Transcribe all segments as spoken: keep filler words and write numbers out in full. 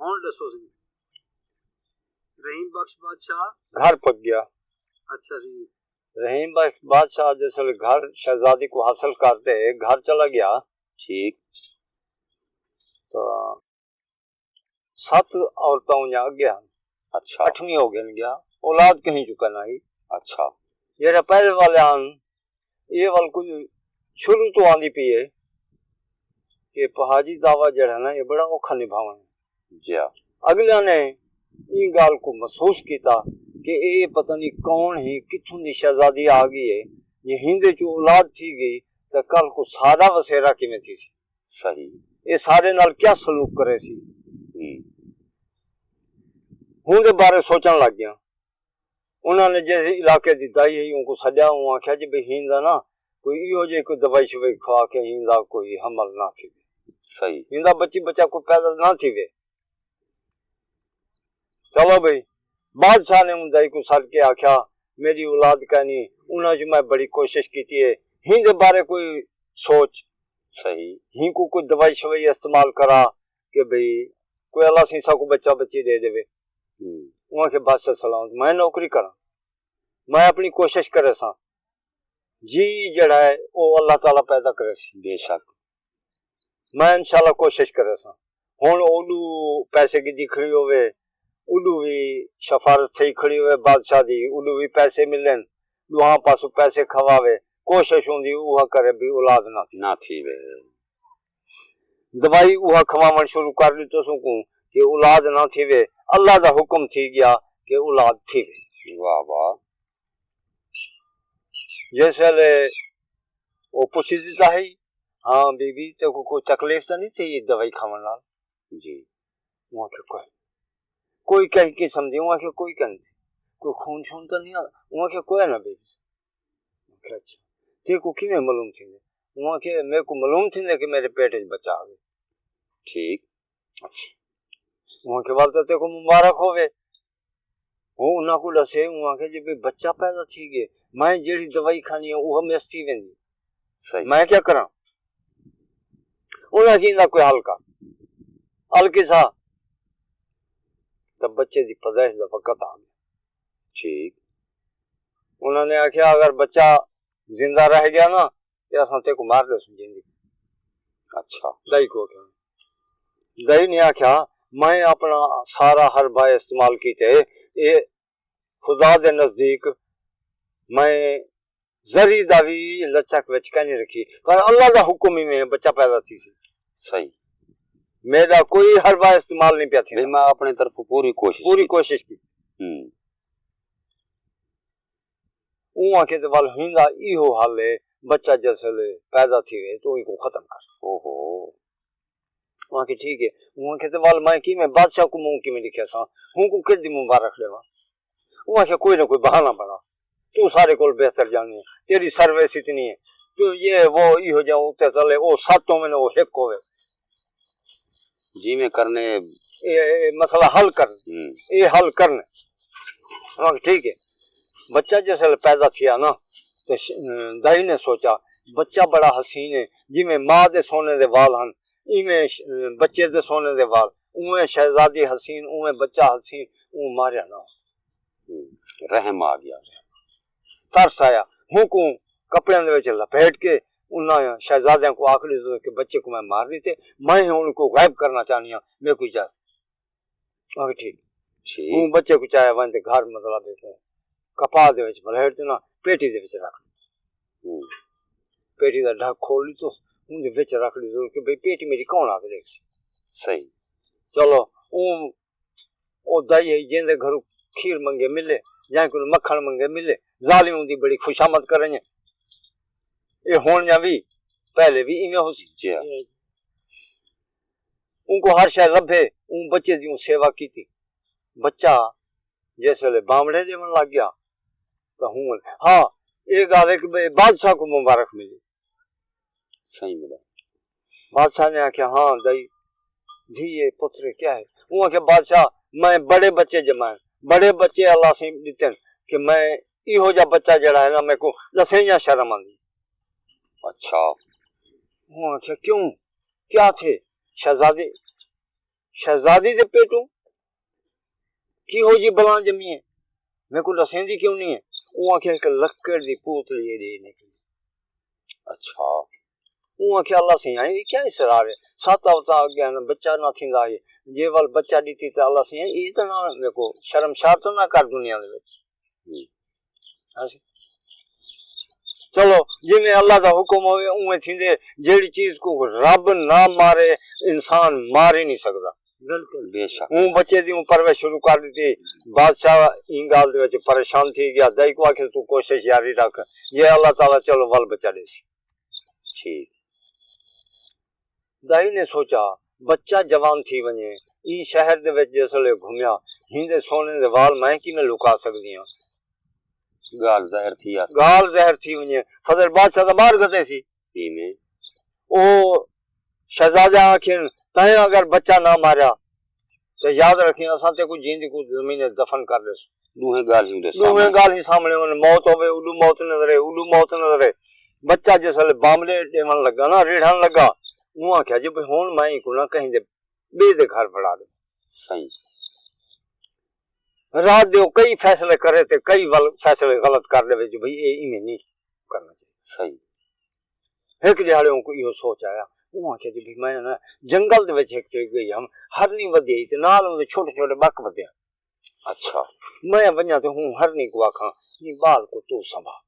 ہݨ ݙسو سئیں، رحیم بخش بادشاہ گھر پڄ ڳیا۔ اچھا سئیں۔ رحیم بخش بادشاہ جس ویلے گھر شہزادی کوں حاصل کر تے گھر چلا ڳیا، ٹھیک۔ تاں ست عورتاں اونڄاں اڳے ہن، اچھا۔ اٹھویں ہو ڳن ڳیا، اولاد کہیں چکا نہ ہئی۔ اچھا۔ جیڑھا پہلے والے ہن، اے ول کجھ شروع توں آندی پئی ہے کہ پہاجی دعویٰ جیڑھا نا، اے بڑا اوکھا نبھاوݨ۔ جی ہاں۔ اڳلیاں نے ایں ڳالھ کوں محسوس کیتا کہ اے پتہ نہیں کون ہی، کتھوں دی شہزادی آ ڳئی ہے، جے ہیندے چوں اولاد تھی ڳئی تاں کل کوں ساݙا وسیرا کیویں تھیسی؟ صحیح۔ اے ساݙے نال کیا سلوک کریسی؟ ہوں۔ ہوں دے بارے سوچݨ لڳ ڳیاں۔ انہاں نے جس علاقے دی دائی ہئی، اونکوں سݙیا، اوں آکھیا جی بھئی ہیندا نا کوئی ایہو جئی کوئی دوائی شوائی کھوا کے ہیندا کوئی حمل نہ تھیوے۔ صحیح۔ ہیندا بچی بچہ کوئی پیدا نہ تھیوے۔ چلو بھئی، بادشاہ نے اوں دائی کوں سݙ کے آکھیا، میݙی اولاد کائنی، انہاں جو میں بڑی کوشش کیتی ہے، ہیندے بارے کوئی سوچ؟ صحیح۔ ہینکوں کوئی دوائی شوائی استعمال کرا کہ بھئی کوئی اللہ سئیں ساکوں بچہ بچی ݙے ݙیوے۔ ہوں۔ اوں آکھیا بادشاہ سلامت، میں نوکری کراں، میں اپݨی کوشش کریساں، جی جیڑھا ہے او اللہ تعالیٰ پیدا کریسی۔ بے شک۔ میں انشاءاللہ کوشش کریساں۔ ہݨ اولو پیسے گھدی کھڑی ہووے، اولو وی سفارش تھئی کھڑی ہووے بادشاہ دی، اولو وی پیسے ملن، ݙوہاں پاسوں پیسے کھواوے، کوشش ہوندی اوہا کرے بھئی اولاد نہ تھی۔ نہ تھیوے۔ دوائی اوہا کھواوݨ شروع کر ݙتوس اونکوں کہ اولاد نہ تھیوے، اللہ دا حکم تھی ڳیا کہ اولاد تھیوے۔ واہ واہ۔ جس ویلے او پچھی ݙتا ہئی، ہاں بی بی، تیکوں کوئی تکلیف تاں نہیں تھی دوائی کھاوݨ نال؟ جی۔ اوں آکھیا کوئی، کوئی کہیں قسم دی، اوں آکھیا کوئی کہیں دی، کوئی خون شون تاں نہیں آندا؟ اوں آکھیا کوئی نہ بی بی۔ اوں آکھیا اچھا، تیکوں کیویں معلوم تھیندے؟ اوں آکھیا میکوں معلوم تھیندے کہ میݙے پیٹ وچ بچہ آ ڳئے۔ ٹھیک۔ اچھا۔ اوں آکھیا ول تاں تیکوں مبارک ہووے۔ ہوں انہاں کوں ݙسے، اوں آکھیا جی بھئی بچہ پیدا تھی ڳئے، میں جیڑھی دوائی کھانی ہے اوہا مس تھی ویندی۔ صحیح۔ میں کیا کراں؟ انہاں آکھیا ایندا کوئی حل کر۔ حل کیسا؟ تاں بچے دی پیدائش دا وقت آ ڳیا۔ ٹھیک۔ انہاں نے آکھیا اگر بچہ زندہ رہ ڳیا نا تے اساں تیکوں مار ݙیسوں جیندی۔ اچھا۔ دائی کوں آکھیا۔ دائی نے آکھیا میں اپݨا سارا حربہ استعمال کیتے، اے خدا دے نزدیک میں ذری دا وی لچک وچ کائنی رکھی، پر اللہ دا حکم ایویں ہے بچہ پیدا تھیسی۔ صحیح۔ میݙا کوئی حربہ استعمال نہیں پیا تھیندا۔ بھئی میں اپݨی طرفوں پوری کوشش پوری کیتی۔ کوشش کیتی۔ ہوں۔ اوں آکھیا تے ول ہیندا ایہو حل ہے، بچہ جس ویلے پیدا تھیوے تاں اینکوں ختم کر۔ اوہو۔ اوں آکھیا ٹھیک ہے۔ اوں آکھیا تے ول میں کیویں بادشاہ کوں منہ کیویں ݙکھیساں، ہوں کوں کݙ دی مبارک ݙیواں؟ اوں آکھیا کوئی نہ کوئی بہانہ بݨا، توں سارے کول بہتر ڄاݨیں، تیݙی سروس اتنی ہے، توں یہ وہ ایہو جہاں اتے تلے او ست ہوون او ہک ہووے۔ جیویں کرنے۔ اے، اے مسئلہ حل کرن۔ ہوں۔ اے حل کرن۔ ہاں، ٹھیک ہے۔ بچہ جس ویلے پیدا تھیا نا، تے ش-، دائی نے سوچا، بچہ بڑا حسین ہے، جیویں ماں دے سونے دے وال ہن، ایویں ش-، بچے دے سونے دے وال، اوویں شہزادی حسین، اوویں بچہ حسین، اوں ماریا نہ۔ ہوں۔ رحم آ ڳیا۔ ترس آیا، ہوں کوں کپڑیاں دے وچ لپیٹ کے انہاں شہزادیاں کوں آکھ ݙتو کہ بچے کوں میں مار ݙتے، میں ہݨ کوں غائب کرنا چاہنی ہاں، میکوں اجازت۔ آکھے ٹھیک۔ ٹھیک۔ اوں بچے کوں چایا ونڄ تے گھر مطلب ہے کہ کپاہ دے وچ بلیٹ تے نہ پیٹی دے وچ رکھ ݙتو۔ ہوں۔ پیٹی دا ڈھک کھول ݙتو، اوں دے وچ رکھ ݙتو کہ بھئی پیٹی میݙی کون آ کے ݙیکھسی۔ صحیح۔ چلو، اوں او دائی ہے جیندے گھروں کھیر منگے ملے، جائیں کوں مکھݨ منگے ملے، ظالم اوندی بڑی خوشامد کرن۔ اے ہݨ یا وی، پہلے وی ایویں ہوسی۔ جی ہاں۔ اوں کوں ہر شے لبھے، اوں بچے دی اوں سیوا کیتی۔ بچہ جس ویلے بامڑے ݙیوݨ لڳ ڳیا، تاں ہوں، ہاں، اے ڳالھ ہک بادشاہ کوں مبارک ملی۔ صحیح ملا۔ بادشاہ نے آکھیا، ہاں دائی، دھی ہے، پتر ہے، کیا ہے؟ اوں آکھیا، بادشاہ، میں بڑے بچے ڄمائن، بڑے بچے اللہ سئیں ݙتن کہ میں ایہو جا بچہ جیڑھا ہے نا، میکوں ݙسیں یا شرم آندی۔ اچھا۔ اوں آکھیا، کیوں؟ کیا تھے؟ شہزادے شہزادی دے پیٹوں کیہو جی بلاں ڄمی ہے؟ میکوں ݙسیندی کیوں نی ہے؟ اوں آکھیا، ہک لکڑ دی پوتلی ایݙے نکلی۔ اچھا۔ اوں آکھیا، اللہ سئیں، اے کیا اسرار ہے؟ ست ہفتہ اڳے ہن بچہ نہ تھیندا ہے، جے ول بچہ ݙتی تے اللہ سئیں، اے تاں نہ میکوں شرمسار تاں نہ کر دنیا دے وچ۔ ہاں جی۔ چلو، جیویں اللہ دا حکم ہووے، اونویں تھیندے۔ جیڑھی چیز کوں رب نہ مارے، انسان مار ہی نی سڳدا۔ بالکل۔ بے شک۔ اوں بچے دی اوں پرورش شروع کر ݙتی۔ بادشاہ ایں ڳالھ دے وچ پریشان تھی ڳیا۔ دائی کوں آکھیا، توں کوشش جاری رکھ، جے اللہ تعالیٰ چلو ول بچہ ݙیسی۔ ٹھیک۔ دائی نے سوچا، بچہ جوان تھی ونڄے، ایں شہر دے وچ جس ویلے گھمیا، ایندے سونے دے وال میں کیویں لکا سڳدی ہاں؟ ڳالھ ظاہر تھی آسی۔ ڳالھ ظاہر تھی ونڄے، فضل بادشاہ تاں ٻاہر گھدے سی۔ ایویں۔ او شہزادیاں آکھن، تیں اگر بچہ نہ ماریا، تے یاد رکھیں، اساں تیکوں جیندی کوں زمین وچ دفن کر ݙیسوں۔ ݙوہیں ڳالھیں دے ݙوہیں سامݨے۔ ڳالھیں سامݨے ہن، موت ہووے، اݙو موت نظر ہے، اݙو موت نظر ہے۔ بچہ جس ویلے باملے ݙیوݨ لڳا نا، ریڑھݨ لڳا، اوں آکھیا جی بھئی ہݨ میں اینکوں نہ کہیں دے ٻئے دے گھر وڑا ݙے۔ صحیح۔ رات دے او کئی فیصلے کرے تے کئی ول فیصلے غلط کر ݙیوے جو بھئی اے ایویں نہیں کرنا چاہیے۔ صحیح۔ ہک ݙیہاڑے اونکوں ایہو سوچ آیا، اوں آکھیا جی بھئی میں نا جنگل دے وچ ہک تھے ڳئی ہم، ہرنی ودی آئی تے نال اوندے چھوٹے چھوٹے ٻک ودے ہن۔ اچھا۔ میں ونڄاں تے ہوں ہرنی کوں آکھاں، ایں ٻال کوں توں سنبھال۔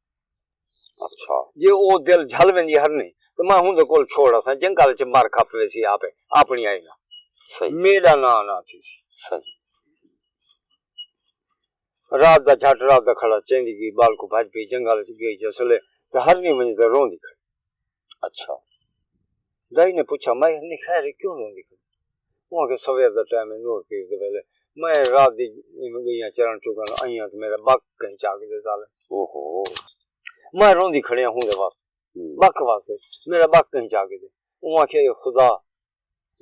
اچھا۔ جے او دل جھل ویندی ہرنی، تے میں ہوندے کول چھوڑ آساں، جنگل وچ مر کھپ ویسی آپے، اپݨی آئی نال۔ صحیح۔ میݙا ناں نہ تھیسی۔ صحیح۔ رات دا جھٹ، رات دا کھڑا چیندی ڳئی، ٻال کوں بھڄ پئی، جنگل وچ ڳئی جس ویلے، تے ہرنی ونڄ تے روندی کھڑی۔ اچھا۔ دائی نے پچھا، میں ہرنی خیر ہے، کیوں روندی کھڑی؟ اوں آکھیا، سویر دا ٹائم ہے، نور پیر دے ویلے، میں رات دی ایویں ڳئی ہاں چرݨ چڳݨ، آئی ہاں تے میݙا ٻک کہیں چا ڳئے ظالم۔ اوہو۔ میں روندی کھڑی ہاں ہوندے واسطے، ہوں۔ ٻک واسطے، میݙا ٻک کہیں چا ڳئے۔ اوں آکھیا، اے خدا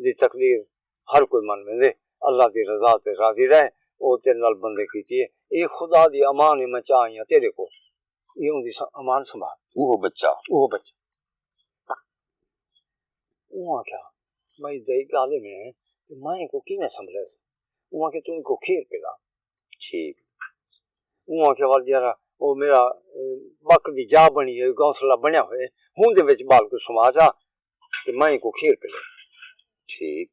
دی تقدیر ہر کوئی من ویندے، اللہ دی رضا تے راضی رہ، او تیݙے نال بندے کیتی ہے۔ اے خدا دی امان ہے، میں چا آئی ہاں تیݙے کول۔ اے اوندی س-، امان سنبھال۔ اوہو بچہ۔ اوہو بچہ۔ اوں آکھیا، میں دائی ڳالھ ہے، میں اینکوں کیویں سنبھلیس؟ اوں آکھیا، توں اینکوں کھیر پلا۔ ٹھیک۔ اوں آکھیا، ول یارا، او میݙا، اے، ٻک دی جا بݨی ہے، گھونسلہ بݨیا ہوئے، ہوندے وچ ٻال کوں سما چا، تے میں اینکوں کھیر پلا۔ ٹھیک۔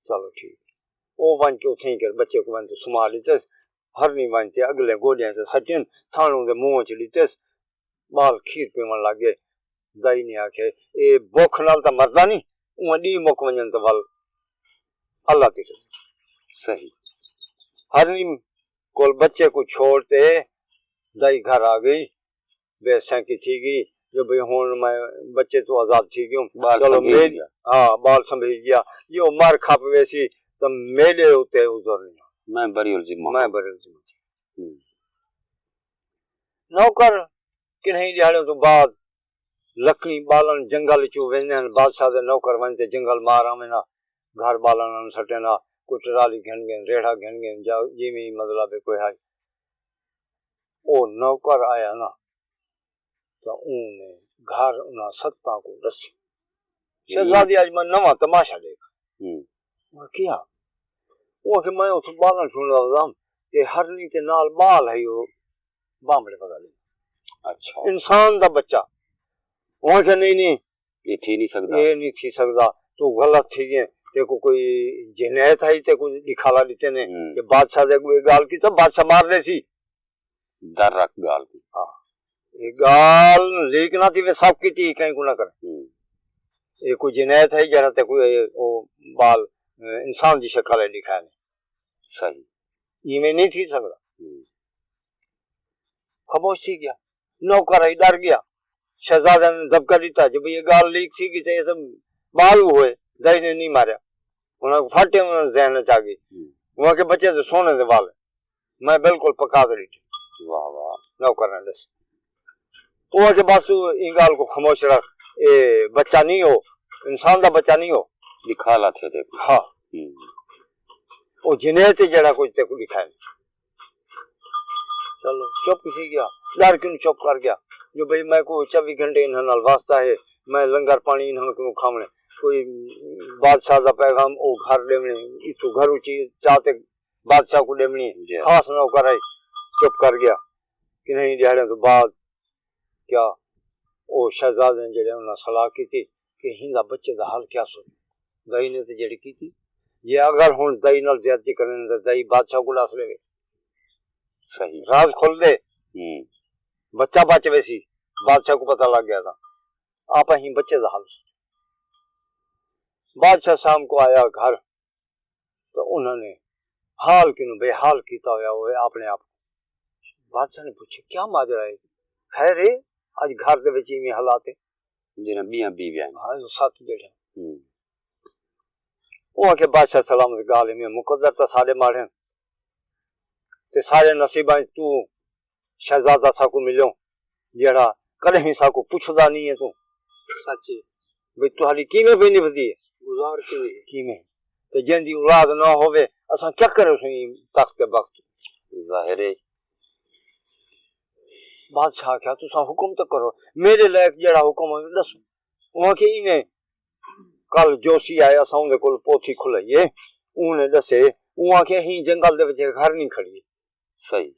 چلو ٹھیک۔ او ونڄ کے اتھیں کر بچے کوں ونڄ تے سما ݙتس، ہرنی ونڄ تے اڳلے گوݙیاں تے سٹن، تھݨ اوندے منہ وچ ݙتس، ٻال کھیر پیوݨ لڳ ڳئے۔ دائی نے آکھیا، اے بکھ نال تاں مردا نی، اوں ݙینہہ مک ونڄن تاں ول اللہ دی رضا۔ صحیح۔ ہرنی کول بچے کوں چھوڑ تے دائی گھر آ ڳئی، بے سینکی تھی ڳئی جو بھئی ہݨ میں بچے توں آزاد تھی ڳیوں۔ ٻال چلو سنبھیج میݙ-، ڳیا۔ ہاں، ٻال سنبھیج ڳیا۔ جو مر کھپ ویسی تاں میݙے اتے عذر نہیں۔ میں بری الذمہ۔ میں بری الذمہ۔ ہوں۔ نوکر کنہیں ݙیہاڑے توں بعد لکڑیں ٻالݨ جنگل چوں ویندے ہن، بادشاہ دے نوکر ونڄ تے جنگل مار آویندن، گھر ٻالݨ آن سٹیندن، کوئی ٹرالی گھن ڳئے، ریڑھا گھن ڳئے، جا جیویں مطلب ہے کوئی ہے۔ او نوکر آیا نا، تاں اوں نے گھر انہاں ستاں کوں ݙسی۔ جی۔ شہزادی، اڄ میں نواں تماشا ݙیکھ۔ ہوں۔ میں کیا؟ اوں آکھیا، میں اتھوں ٻالݨ سݨ لڳا تے ہرنی تے نال ٻال ہئی، او بامڑے پکا لے۔ اچھا۔ انسان دا بچہ۔ اوں آکھیا، نہیں، نہیں، اے تھی نہیں سڳدا۔ اے نہیں تھی سڳدا۔ توں غلط تھی ڳئے۔ تیکوں کوئی جنایت ہئی، تیکوں ݙکھالا ݙتے نے۔ ہوں۔ تے بادشاہ دے اڳوں اے ڳالھ کیتا، بادشاہ مار ݙیسی۔ در رکھ ڳالھ کوں۔ ہاں۔ اے ڳالھ لیک نہ تھیوے، سب کیتی، کہیں کوں نہ کرے۔ ہوں۔ اے کوئی جنایت ہئی جیڑھا تیکوں اے، او ٻال، اے، انسان دی شکل ہے ݙکھائے نے۔ صحیح۔ ایویں نہیں تھی سڳدا۔ ہوں۔ خاموش تھی ڳیا۔ نوکر ہئی ݙر ڳیا۔ شہزادے نے دبکا ݙتا جو بھئی اے ڳالھ لیک تھی ڳئی تے اے تاں ٻال ہوئے، دائی نے نہیں ماریا۔ انہاں کوں فٹ انہاں دے ذہن وچ آ ڳئی۔ ہوں۔ اوں آکھیا، بچے تے سونے دے وال۔ میں بالکل پکا تے ݙٹھے۔ واہ واہ۔ نوکر نے ݙسیا۔ او آکھے، بس توں ایں ڳالھ کوں خاموش رکھ، اے بچہ نہیں ہو، انسان دا بچہ نہیں ہو۔ ݙکھالا تھئے تیکوں۔ ہاں۔ ہوں۔ او جنایت ہے جیڑھا کجھ تیکوں ݙکھائے۔ چلو، چپ تھی ڳیا۔ ݙر کنوں چپ کر ڳیا جو بھئی میں کوں چووی گھنٹے انہاں نال واسطہ ہے، میں لنگر پاݨی انہاں کوں کھاوݨے۔ کوئی بادشاہ دا پیغام او گھر ݙیوݨے، اتھوں گھروں چی چا تے بادشاہ کوں ݙیوݨی ہے۔ جی۔ خاص نوکر آئی، چپ کر ڳیا۔ کݨہیں ݙیہاڑیاں توں بعد کیا او شہزادے نے جیڑھے انہاں صلاح کیتی کہ ہیندا بچے دا حال کیا سو؟ دائی نے تے جیڑھی کیتی، جے اگر ہݨ دائی نال زیادتی کرن تاں دائی بادشاہ کوں ݙس ݙیوے۔ صحیح۔ راز کھل دے۔ ہوں۔ بچہ بچ ویسی، بادشاہ کوں پتہ لڳ ڳیا تاں آپاں ہی بچے دا حال سوچو۔ بادشاہ شام کو آیا گھر، تو انہاں نے حال کنوں بے حال کیتا ہویا ہوئے اپنے آپ کو۔ بادشاہ نے پوچھے، کیا ماجرا ہے؟ خیر ہے؟ اج گھر دے وچ ایویں حالات ہیں۔ جنہاں بیاں بیویاں ہیں۔ ہاں، جو سات بیٹھے۔ ہوں۔ وہ آکھے، بادشاہ سلامت، گال ایویں، مقدر تاں سارے ماڑے ہیں۔ تے سارے نصیباں وچ تو شہزادہ ساکوں ملیوں، جیڑھا کݙہیں ساکوں پچھدا نہیں ہے توں۔ سچ ہے۔ بھئی تہاݙی کیویں پئی نبھدی ہے؟ گزار کیویں ہے؟ کیویں؟ تے جیندی اولاد نہ ہووے، اساں کیا کرے سئیں تخت تے بخت؟ ظاہر ہے۔ بادشاہ آکھیا، تساں حکم تے کرو، میݙے لائق جیڑھا حکم ہووے ݙسو۔ اوں آکھیا، ایویں کل جوسی آئے، اساں اوندے کول پوتھی کھلائیے، اوں نے ݙسے، اوں آکھیا، ہیں جنگل دے وچ ہک ہرنی کھڑی ہے۔ صحیح۔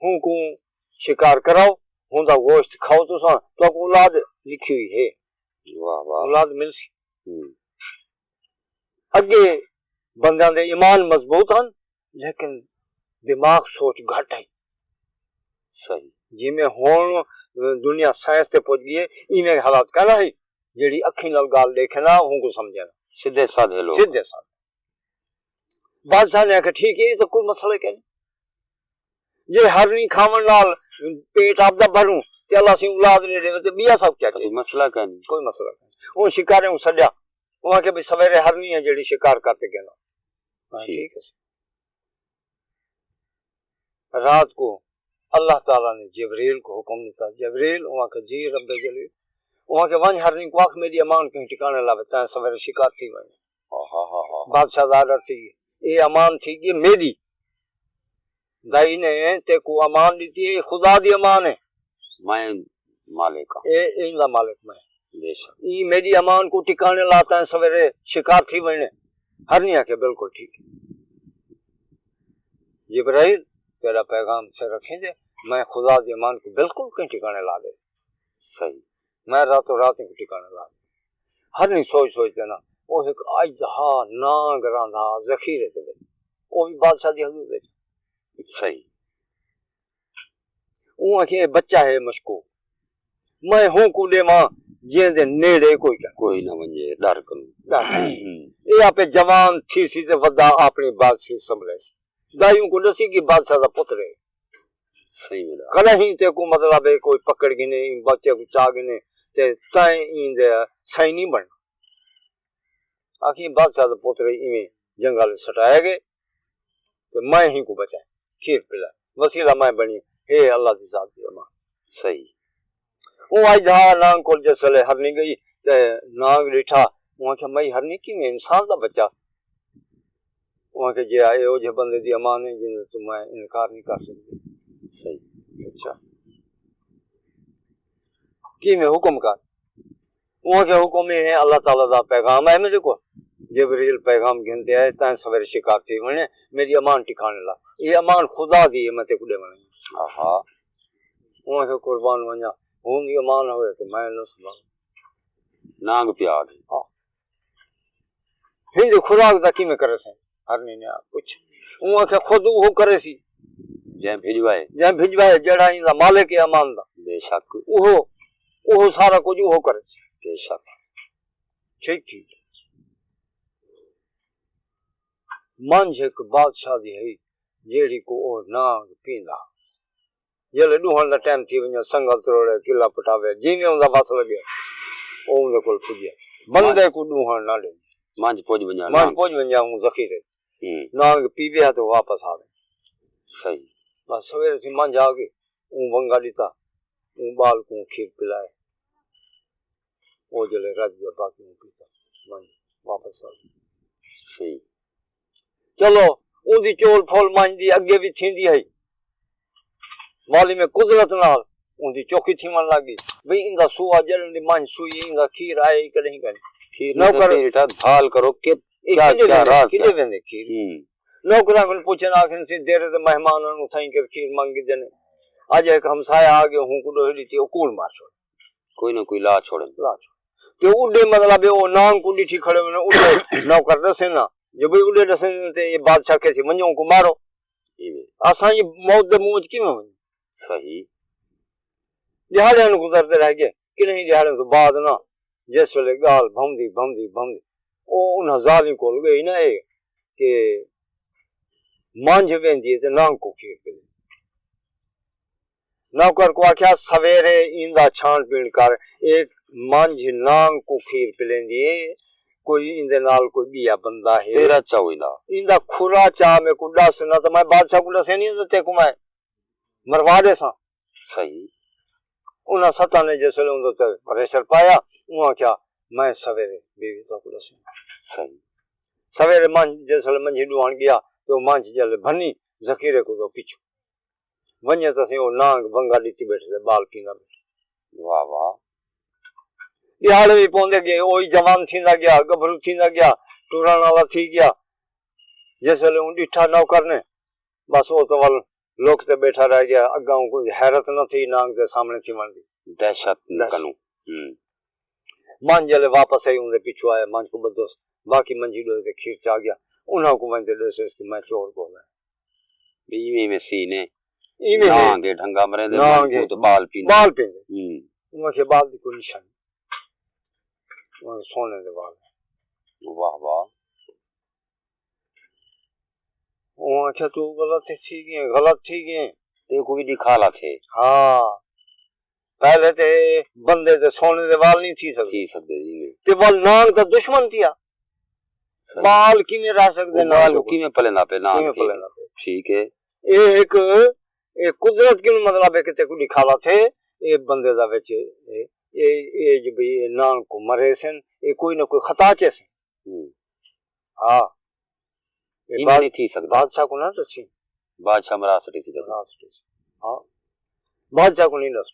ہوں کوں شکار کراؤ، ہوں دا گوشت کھاؤ تساں، تہاکوں اولاد لکھی ہوئی ہے۔ واہ واہ۔ اولاد ملسی۔ ہوں۔ اڳے بندیاں دے ایمان مضبوط ہن، لیکن دماغ سوچ گھٹ ہئی۔ صحیح۔ جیویں ہݨ دنیا سائنس تے پڄ ڳئی ہے، ایویں حالات کائنا ہئی، جیڑھی اکھیں نال ڳالھ ݙیکھے نا، ہوں کوں سمجھے نا۔ سدھے سادھے لوگ۔ سدھے سادھے۔ بادشاہ نے آکھیا، ٹھیک ہے، یہ تو کوئی مسئلہ ہی کائنی۔ جے ہرنی کھاوݨ نال پیٹ آپ دا بھروں تے اللہ سئیں اولاد ݙے ݙیوے تے ٻیا سب کیا چاہیے؟ کوئی مسئلہ کائنی۔ کوئی مسئلہ کائنی۔ اوں شکاریاں کوں سݙیا، اوں آکھیا، بھئی سویرے ہرنی ہے جیڑھی شکار کر تے گھنو۔ ہاں، ٹھیک۔ ٹھیک ہے۔ رات کو اللہ تعالیٰ نے جبریل کو حکم ݙتا، جبریل، اوں آکھیا، جی رب جلیل، اوں آکھیا، ونڄ ہرنی کوں آکھ میݙی امان کہیں ٹکاݨے لاوے، تاں سویرے شکار تھی ونڄے۔ ہا ہا ہا ہا۔ بادشاہ دا آرڈر تھی، اے امان تھی ڳئی میݙی۔ دائی نے تیکوں امان ݙتی ہے، خدا دی امان ہے۔ میں مالک ہاں۔ اے، اے ایندا مالک میں۔ بے شک۔ ایں میݙی امان کوں ٹکاݨے لا، تاں سویرے شکار تھی ونڄے۔ ہرنی آکھے، بالکل ٹھیک ہے۔ جبرائیل، تیرا پیغام سر رکھیں دے، میں خدا دی امان کوں بالکل کہیں ٹکاݨے لا ݙے۔ صحیح۔ میں راتوں رات کوں ٹکاݨے لا ݙے۔ ہرنی سوچ سوچ کے نا، او ہک اژدہا نانگ رہندا ذخیرے دے وچ۔ او وی بادشاہ دی حضور وچ۔ صحیح۔ اوں آکھیا، اے بچہ ہے مشکوک، میں ہوں کوں ݙیواں جیندے نیڑے کوئی کائنی۔ کوئی نہ ونڄے، ݙر کنوں۔ ݙر۔ اے آپے جوان تھیسی تے وݙا اپݨی بادشاہی سنبھلیسی۔ دائی اوں کوں ݙسی کہ بادشاہ دا پتر ہے۔ صحیح ڳالھ ہے۔ کݙاہیں تیکوں مطلب ہے کوئی پکڑ گھنے، ایں بچے کوں چا گھنے، تے تیں ایندے سئیں نہیں بݨنا۔ آکھیں بادشاہ دا پتر ایویں جنگل وچ سٹایا ڳئے، تے میں ہی کوں بچائے، کھیر پلا، وسیلہ میں بݨی، ہے اللہ دی ذات دی امان۔ صحیح۔ اوں اڄدہا نانگ کول جس ویلے ہرنی ڳئی تے نانگ ݙٹھا، اوں آکھیا، میں ہرنی کیویں انسان دا بچہ؟ اوں آکھیا، جے اے او جہے بندے دی امان ہے جیندے توں میں انکار نہیں کر سڳدی۔ صحیح۔ اچھا۔ کیویں حکم کر؟ اوں آکھیا، حکم اے ہے، اللہ تعالیٰ دا پیغام ہے میݙے کول۔ جبریل پیغام گھن تے آئے، تاں سویرے شکار تھی ونڄے، میݙی امان ٹکاݨے لا۔ اے امان خدا دی ہے، میں تیکوں ݙیوݨ آیا۔ آہا۔ اوں آکھیا، قربان ونڄاں، ہوں دی امان ہوئے تے میں نہ سنبھالاں۔ نانگ پیا ڳئی۔ ہاں۔ ہیندی خوراک دا کیویں کریسیں؟ ہرنی نے پچھیا۔ اوں آکھیا، خود اوہو کریسی۔ جئیں بھجوائے۔ جئیں بھجوائے، جیڑھا ایندا مالک ہے امان دا۔ بے شک۔ اوہو، اوہو سارا کجھ اوہو کریسی۔ بے شک۔ ٹھیک، ٹھیک۔ منجھ ہک بادشاہ دی ہئی، جیڑھی کوں او نانگ پیندا۔ جیلے ݙوہݨ دا ٹائم تھی ونڄے، سنگل تروڑے، قلعہ پٹاوے، جیویں اوندا وس لڳے، او اوندے کول پڄے۔ بندے کوں ݙوہݨ نہ ݙے۔ منجھ پڄ ونڄا، منجھ پڄ ونڄا، اوں ذخیرے۔ ہوں۔ نانگ پیوے ہا تے واپس آوے۔ صحیح۔ بس سویرے تھی منجھ آ ڳئی، اوں ونگا ݙتا، اوں ٻال کوں کھیر پلائے۔ او جیلے رڄ ڳیا، باقی اوں پیتا، منجھ واپس آ ڳئی۔ صحیح۔ چلو، اوندی چول پھول منجھ دی اڳے وی تھیندی ہئی۔ والی میں قدرت نال اوندی چوکی تھیوݨ لڳ ڳئی۔ بھئی ایندا سوا جلن دی منجھ سوئی، ایندا کھیر آئے ہی کݙاہیں کائنی۔ کھیر نوکر تے ڈٹھا، بھال کرو کہ اے کیا کیڑے کیا ویندے، راز کیڑے کیا۔ ویندے کھیر؟ ہوں۔ نوکراں کوں پچھن آکھن سی، دیرے تے مہماناں نوں تھائیں کر کھیر منگ گھدے نے۔ اج ہک ہمسایہ آ گئے، ہوں کوں ڈوہے ڈتی، او کوڑ مار چھوڑ۔ کوئی نہ کوئی لا چھوڑن۔ لا چھوڑ۔ تے اڈے مطلب ہے، او نانگ کوں ڈٹھی کھڑے ہوئے نے، اڈے نوکر ڈسے نا۔ جو بھئی اڈے ڈسے تے اے بادشاہ کہسی، ونجو اوں کوں مارو۔ ایویں۔ اساں ایں موت دے منہ وچ کیویں ونجوں؟ صحیح۔ ݙیہاڑے ہن گزردے رہ ڳئے، کنہیں ݙیہاڑے توں بعد نہ جس ویلے ڳالھ بھوندی بھوندی بھوندی او انہاں ذالیں کول ڳئی نہ اے کہ منجھ ویندی اے تے نانگ کوں کھیر پلے۔ نوکر کوں آکھیا، سویرے ایندا چھاݨ پیݨ کر، اے منجھ نانگ کوں کھیر پلیندی اے، کوئی ایندے نال کوئی ٻیا بندہ ہے۔ تیرا چاؤ ایندا۔ ایندا کھرا چا میکوں ݙس نہ تاں میں بادشاہ کوں ݙسینی تے تیکوں میں مروا ݙیساں۔ صحیح۔ انہاں ستاں نے جس ویلے اوندے تے پریشر پایا، اوں آکھیا، میں سویرے بیوی تہاکوں ݙسوں۔ صحیح۔ سویرے منجھ، جس ویلے منجھی ݙوہݨ ڳیا، تے او منجھ جلے بھنی، ذخیرے کوں تے پچھوں ونڄے تاں سئیں، او نانگ ونگا ݙتی ٻیٹھے تے ٻال پیندا ٻیٹھے۔ واہ واہ۔ ݙیہاڑے وی پوندے ڳئے، او وی جوان تھیندا ڳیا، ڳبھرو تھیندا ڳیا، ٹرݨ والا تھی ڳیا۔ جس ویلے اوں ݙٹھا نوکر نے، بس او تاں ول لک تے ٻیٹھا رہ ڳیا، اڳاں اوں کوں حیرت نہ تھی نانگ دے سامݨے تھیوݨ دی۔ دہشت دہشت۔ کنوں۔ ہوں۔ منجھ جلے واپس آئی، اوندے پچھوں آیا، منجھ کوں ٻدھوس، باقی منجھی ݙوہے تے کھیر چا ڳیا، انہاں کوں ونڄ تے ݙسیس کہ میں چور ڳول ہاں۔ بھئی ایویں ایویں سین ہے۔ ایویں ہے۔ نانگ ہے ڈھنگا مریندے، نانگ منجھ ہے۔ کوں تے ٻال پیندے۔ ٻال پیندے۔ ہوں۔ اوں آکھیا، ٻال دی کوئی نشانی۔ اوں سونے دے ٻال۔ واہ واہ۔ اوں آکھیا، توں غلط تھی ڳئیں، غلط تھی ڳئیں۔ تیکوں وی ݙکھالا تھئے۔ ہاں۔ پہلے تے بندے تے سونے دے ول نہیں تھی سڳدے۔ تھی سڳدے جی نہیں۔ تے ول نانگ دا دشمن تھیا۔ صحیح۔ ٻال کیویں رہ سڳدے او نانگ ٻال دے کوں کول؟ کیویں پلیندا پئے نانگ کیویں کوں؟ پلیندا پئے؟ ٹھیک ہے۔ اے ہک، اے قدرت کنوں مطلب ہے کہ تیکوں ݙکھالا تھئے، اے بندے دا وچ، اے، اے، اے جو بھئی اے نانگ کوں مرے سن، اے کوئی نہ کوئی خطا چے سن۔ ہوں۔ ہاں۔ اے ایویں باد-، نہیں تھی سڳدا۔ بادشاہ کوں نہ ݙسی۔ بادشاہ مرا سٹی تھی۔ مرا سٹی۔ ہاں۔ بادشاہ کوں نہیں ݙس۔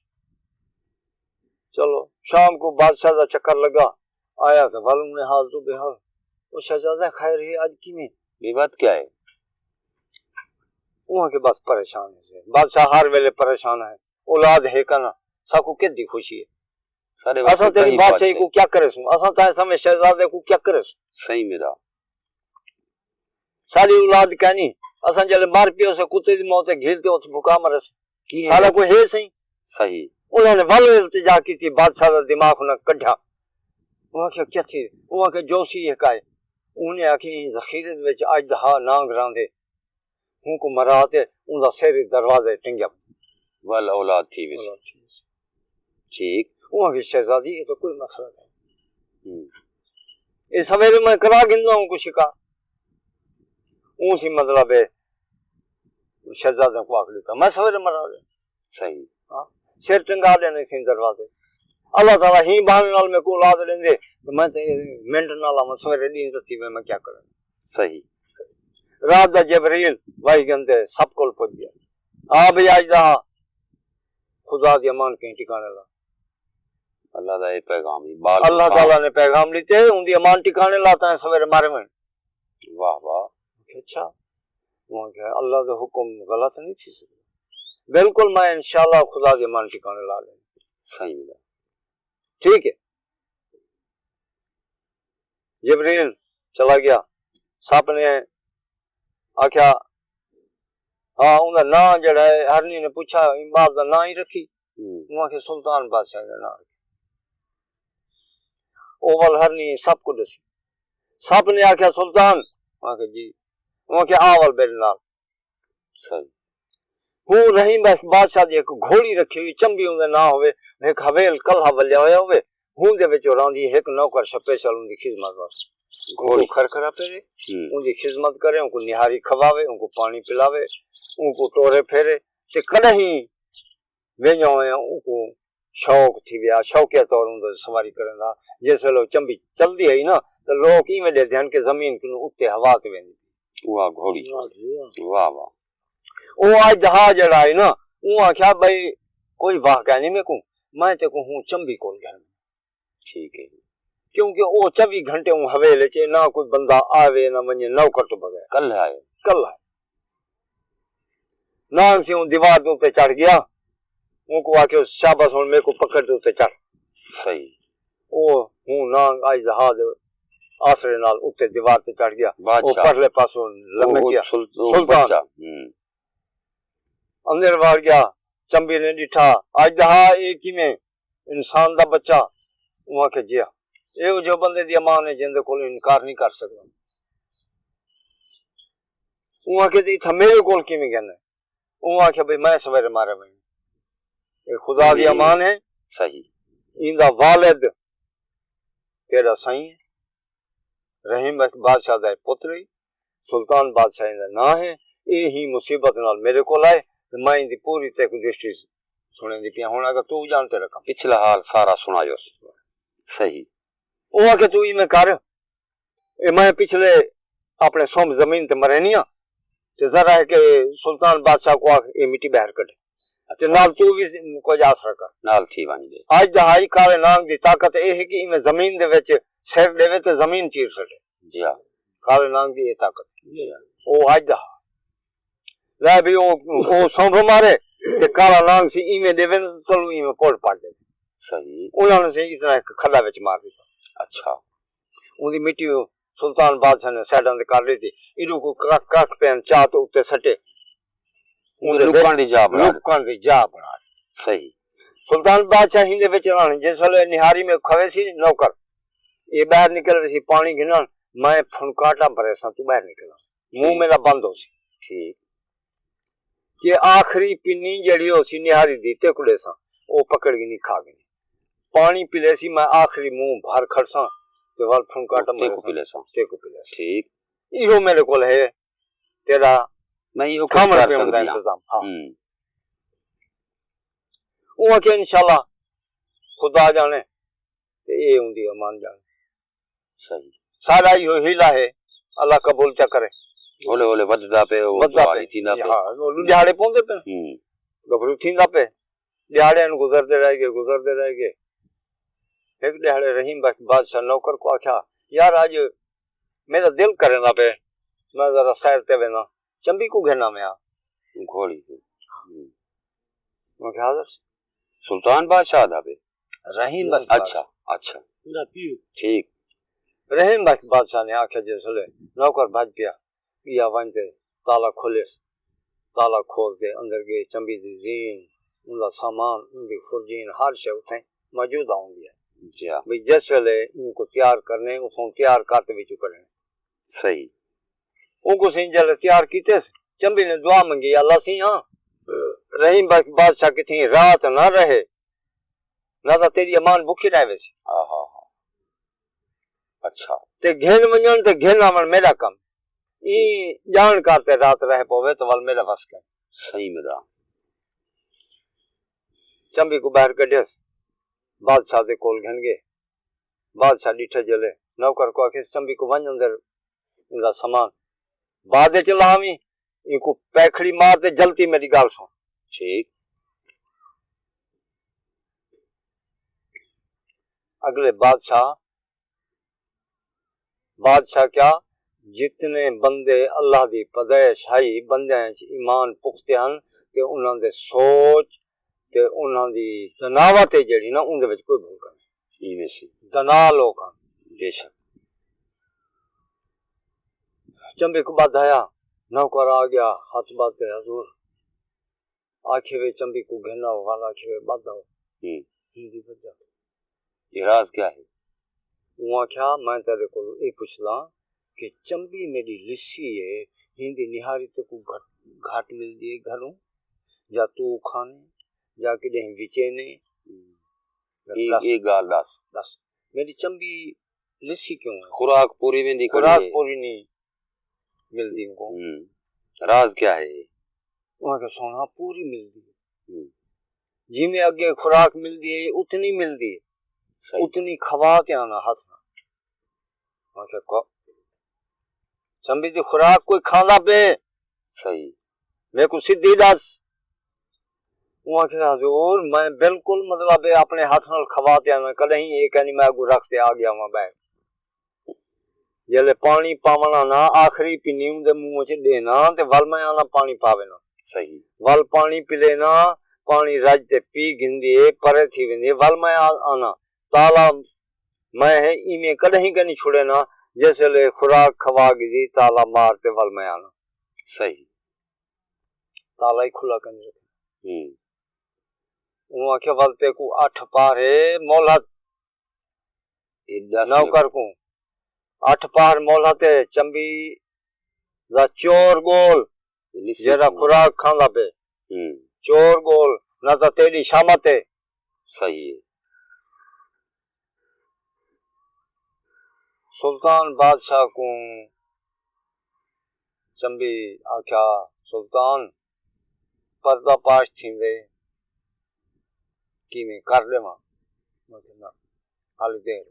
چلو، شام کوں بادشاہ دا چکر لڳا، آیا تے ول اوں نے حال توں بے حال۔ او شہزادہ خیر ہے، اڄ کیویں؟ بے بات کیا ہے؟ اوں آکھیا بس پریشان ہے۔ بادشاہ ہر ویلے پریشان ہے۔ اولاد ہے کنا، ساکوں کدی خوشی ہے؟ ساݙے واسطے اساں تیݙی کہیں بادشاہی بات کوں کیا کریسوں؟ اساں تاں سمے شہزادے کوں کیا کریسوں؟ صحیح میرا۔ ساݙی اولاد کائنی، اساں جلے مر پیوسے کتے دی موت تے گھل تے اتھ بھکا مرسے۔ کی ہے؟ ساݙا کوئی ہے سئیں؟ صحیح۔ انہاں نے ول التجا کیتی، بادشاہ دا دماغ انہاں کڈھا۔ انہاں آکھیا، کیا تھی؟ انہاں آکھیا، جو سی ہک آئے۔ انہاں نے آکھیا، ایں ذخیرے دے وچ اڄ دہا نانگ راندے۔ اوں کوں مرا تے اوندا سر دروازے ٹنگیا۔ ول اولاد تھی ویسی۔ اولاد تھی ویسی۔ ٹھیک۔ اوں آکھیا، شہزادی، اے تاں کوئی مسئلہ نہیں۔ ہوں۔ اے سویرے میں کرا گھندا اوں کوں شکار۔ اوں سی مطلب ہے، شہزادے کوں آکھ ݙتا، میں سویرے مرا ݙینا۔ صحیح۔ ہاں۔ سر ٹنگا ݙینے سی دروازے۔ اللہ تعالیٰ ہی بہانے نال میکوں اولاد ݙیندے، تے میں تے منٹ نال آواں، سویرے ݙینہہ تاں تھیوے، میں کیا کراں؟ صحیح۔ رات دا جبریل وحی گھن تے سب کول پڄ ڳیا۔ آ بھئی، اڄ دا خدا دی امان کہیں ٹکاݨے لا۔ اللہ دا اے پیغام ہی، ٻال اللہ کوں تعالیٰ نے پیغام ݙتے، اوندی امان ٹکاݨے لا، تاں سویرے مارے ونڄ۔ واہ واہ۔ اچھا۔ میں کہا، اللہ دا حکم غلط نہیں تھی سڳدا۔ بالکل، میں انشاءاللہ خدا دی امان ٹکاݨے لا ݙینداں۔ صحیح ڳالھ۔ ٹھیک ہے۔ جبریل چلا ڳیا۔ سپ نے آکھیا، ہاں، اوندا ناں جیڑھا ہے، ہرنی نے پچھا، ایں ٻال دا ناں ہی رکھی۔ ہوں۔ اوں آکھیا، سلطان بادشاہ دا ناں رکھی۔ او ول ہرنی سپ کوں ݙسی۔ سپ نے آکھیا، سلطان؟ اوں آکھیا، جی۔ اوں آکھیا، آ ول میݙے نال۔ صحیح۔ ہوں رحیم بخش بادشاہ دی ہک گھوڑی رکھی ہوئی، چمبی اوندے ناں ہووے، ہک حویل کلہا ولیا ہویا ہووے، ہوں دے وچ او راندھی، ہک نوکر سپیشل اوندی خدمت واسطے۔ گھوڑی۔ اونکوں کھر کھرا پھیرے، ہوں۔ اوندی خدمت کرے، اونکوں نہاری کھواوے، اونکوں پاݨی پلاوے، اونکوں ٹورے پھیرے، تے کݙاہیں ویندے ہوئے اونکوں شوق تھی ویا، شوقیہ طور اوندا سواری کریندا۔ جس ویلے او چمبی چلدی ہئی نا، تے لوک ایویں ݙیہدے ہن کہ زمین کنوں اتے ہوا تے ویندی پئی۔ واہ گھوڑی۔ واہ جی واہ۔ واہ واہ۔ او اڄ دہا جیڑھا ہے نا، اوں آکھیا، بھئی، کوئی واہ کائنی میکوں، میں تیکوں ہوں چمبی کول گھن۔ ٹھیک ہے۔ کیونکہ او چوی گھنٹے اوں حویل اچ اے، نہ کوئی بندہ آوے نہ ونڄے، نوکر توں بغیر۔ کلھا ہے۔ کلھا ہے۔ نانگ سئیں اوں دیوار دے اتے چڑھ ڳیا، اونکوں آکھیو، شابس، ہݨ میکوں پکڑ تے اتے چڑھ۔ صحیح۔ او ہوں نانگ اژدہا دے آسرے نال اتے دیوار تے چڑھ ڳیا۔ او بادشاہ۔ پرلے پاسوں لمک او ڳیا۔ سل-، او سلطان۔ بچہ۔ ہوں۔ اندر وڑ ڳیا، چمبی نے ݙٹھا، اژدہا اے کیویں؟ انسان دا بچہ؟ اوں آکھیا، جی ہا، ایہو جہے بندے دی امان ہے جیندے کول انکار نہیں کر سڳدا۔ اوں آکھیا، تے اتھاں میݙے کول کیویں ڳھن آئے؟ اوں آکھیا، بھئی میں سویرے مارے ونڄݨ۔ اے خدا دی امان ہے۔ صحیح۔ ایندا والد تیݙا سئیں ہے، رحیم بخش بادشاہ دا پتر ہے، سلطان بادشاہ ایندا ناں ہے۔ اے ہی مصیبت نال میݙے کول آئے تے میں ایندی پوری تیکوں ہسٹری سݨیندی پیاں۔ ہݨ اگر توں ڄاݨ تے رقم۔ پچھلا حال سارا سݨایوس۔ صحیح۔ اوں آکھیا، توں ایویں کر، اے میں پچھلے اپݨے سنبھ زمین تے مرینی ہاں، تے ذرا ہے کہ سلطان بادشاہ کوں آکھ اے مٹی ٻاہر کڈھے۔ تے نال توں وی کجھ آسرا کر۔ نال تھی ونڄ ݙے۔ اڄ دہائی کالے نانگ دی طاقت اے ہے کہ ایویں زمین دے وچ سر ݙیوے تے زمین چیر سٹے۔ جی ہا۔ کالے نانگ دی اے طاقت۔ جی ہا۔ او اڄ دہا۔ لے بھئی او، او سنبھ مارے تے کالا نانگ سئیں ایویں ݙیوے نا، چلو ایویں پوڑ پاڑ ݙیوے۔ صحیح۔ انہاں نے سئیں اتنا ہک کھݙا وچ مار ݙتا۔ اچھا۔ اوندی مٹی سلطان بادشاہ نے سائیڈاں تے کر ݙتی۔ ایݙو کوئی ککھ، ککھ پین چا تے اتے سٹے۔ اوندے وچ لکݨ دی جا بݨا ݙتی۔ لکݨ دی جا بݨا ݙتی۔ صحیح۔ سلطان بادشاہ ہیندے وچ رہݨ، جس ویلے نہاری میں کھوے سی نوکر، اے ٻاہر نکل ویسی پاݨی گھنݨ، میں پھنکاٹا بھریساں، توں ٻاہر نکل آ۔ منہ ٹھیک۔ میݙا بند ہوسی۔ ٹھیک۔ کہ آخری پنی جیڑھی ہوسی نہاری دی، تیکوں ݙیساں، او پکڑ گھنی، کھا گھنی۔ پاݨی پلیسی، میں آخری منہ بھر کھڑساں، تے ول پھنکاٹا تیکوں مریساں، پلیساں۔ تیکوں پلیساں۔ ٹھیک۔ ایہو میݙے کول ہے، تیݙا میں ایہو کچھ کھاوݨ کر پیوݨ دا سڳدی ہاں۔ انتظام۔ ہاں۔ ہوں۔ اوں آکھیا، انشاءاللہ خدا ڄاݨے تے اے اوندی امان ڄاݨے۔ صحیح۔ ساݙا ایہو حیلہ ہے، اللہ قبول چا کرے۔ ہولے ہولے ودھدا پئے، او ودھدا جوان پئے۔ ہی تھیندا پئے۔ ہاں، او ݙیہاڑے پوندے پئے۔ ہوں۔ گبھرو تھیندا پئے۔ ݙیہاڑے ہن گزردے رہ ڳئے، گزردے رہ ڳئے۔ ہک ݙیہاڑے رحیم بخش بادشاہ نوکر کوں آکھیا، یار، اڄ میݙا دل کریندا پئے، میں ذرا سیر تے وینداں، چمبی کوں گھن آویاں۔ گھوڑی کوں۔ ہوں۔ میں کہا، حاضر سی۔ سلطان بادشاہ دا پئے؟ رحیم بخش اچھا، بادشاہ۔ اچھا۔ میݙا پیو۔ ٹھیک۔ رحیم بخش بادشاہ نے آکھیا، جس ویلے نوکر بھڄ پیا، یا ونڄ تے تالا کھولیس۔ تالا کھول تے اندر ڳئے، چمبی دی زین، اوندا سامان، اوندی خرجین، ہر شے اتھیں موجودہ ہوندی ہے۔ جی ہا۔ بھئی جس ویلے اینکوں تیار کرݨے، اتھوں تیار کر تے وچوں کڈھݨے۔ صحیح۔ اونکوں سئیں جیلے تیار کیتس، چمبی نے دعا منگی، اللہ سئیں ہاں، رحیم بخش بادشاہ کتھیں رات نہ رہے، نہ تاں تیݙی امان بکھی رہ ویسی۔ ہاں، ہاں، ہاں۔ اچھا۔ تے گھن ونڄݨ تے گھن آوݨ میݙا کم۔ ایں ڄاݨ کر تے رات رہ پووے تاں ول میݙا وس کائنی۔ صحیح میݙا۔ چمبی کوں ٻاہر کڈھیس، بادشاہ دے کول گھن ڳئے۔ بادشاہ ݙٹھے جیلے، نوکر کوں آکھیس، چمبی کوں ونڄ اندر ایندا سامان بعد اچ لاویں، اینکوں پیکھڑی مار تے جلتی میݙی ڳالھ سݨ۔ ٹھیک۔ اڳلے بادشاہ، بادشاہ کیا، جتنے بندے اللہ دی پیدائش ہئی، بندیاں اچ ایمان پختہ ہن تے انہاں دے سوچ تے انہاں دی دناوت ہے جیڑھی نا، اوندے وچ کوئی بھل کائنی۔ ایویں سی۔ دنا لوک ہن۔ بے شک۔ چمبی کوں ٻدھ آیا، نوکر آ ڳیا، ہتھ ٻدھ تے، حضور، آکھے وے چمبی کوں گھن آؤ، ول آکھے وے ٻدھ آؤ۔ ہوں۔ ایندی وجہ۔ یہ راز کیا ہے؟ اوں آکھیا، میں تیݙے کولوں اے پچھداں کہ چمبی میݙی لسی ہے، ایندی نہاری تیکوں گھٹ، گھٹ ملدی ہے گھروں، یا توں کھانے، یا کݙہیں وچینے؟ ہوں۔ اے، ݙس۔ اے ڳالھ ݙس۔ ݙس۔ میݙی چمبی لسی کیوں ہے؟ خوراک پوری ویندی کھڑی خوراک ہے۔ پوری نہیں ملدی اونکوں۔ ہوں۔ راز کیا ہے؟ اوں آکھیا، سوہݨا، پوری ملدی ہے۔ ہوں۔ جیویں اڳے خوراک ملدی ہے، اتنی ملدی ہے۔ صحیح۔ اتنی کھوا تے آنا ہتھ نال۔ اوں آکھیا، کو-، چمبی دی خوراک کوئی کھاندا پئے؟ صحیح۔ میکوں سدھی ݙس۔ اوں آکھیا، حضور، میں بالکل، مطلب ہے، اپنے ہتھ نال کھوا تے آنا، کݙاہیں اے کائنی، میں اڳوں رکھ تے آ ڳیا واں ٻاہر۔ جیلے پاݨی پاوݨ آنا، آخری پنی اوندے منہ وچ ݙینا تے ول میں آنا پاݨی پاوینا۔ صحیح۔ ول پاݨی پلینا، پاݨی رڄ تے پی گھندی اے، پرے تھی ویندی اے، ول میں آ-، آنا، تالا میں ہے، ایویں کݙاہیں کائنی چھڑینا، جس ویلے خوراک کھوا گھدی، تالا مار تے ول میں آنا۔ صحیح۔ تالا ہی کھلا کائنی رکھنا۔ ہوں۔ اوں آکھیا، ول تیکوں اٹھ پہر ہے مہلت۔ اے ݙس نوکر کوں اٹھ پہر مہلت ہے، چمبی دا چور ڳول، لسی جیڑھا کوں۔ خوراک کھاندا پئے، ہوں۔ چور ڳول، نہ تاں تیݙی شامت ہے۔ صحیح ہے۔ سلطان بادشاہ کوں چمبی آکھیا، سلطان، پردہ پاش تھیندے، کیویں کر ݙیواں؟ میں کہیا، نہ، حالی دیر۔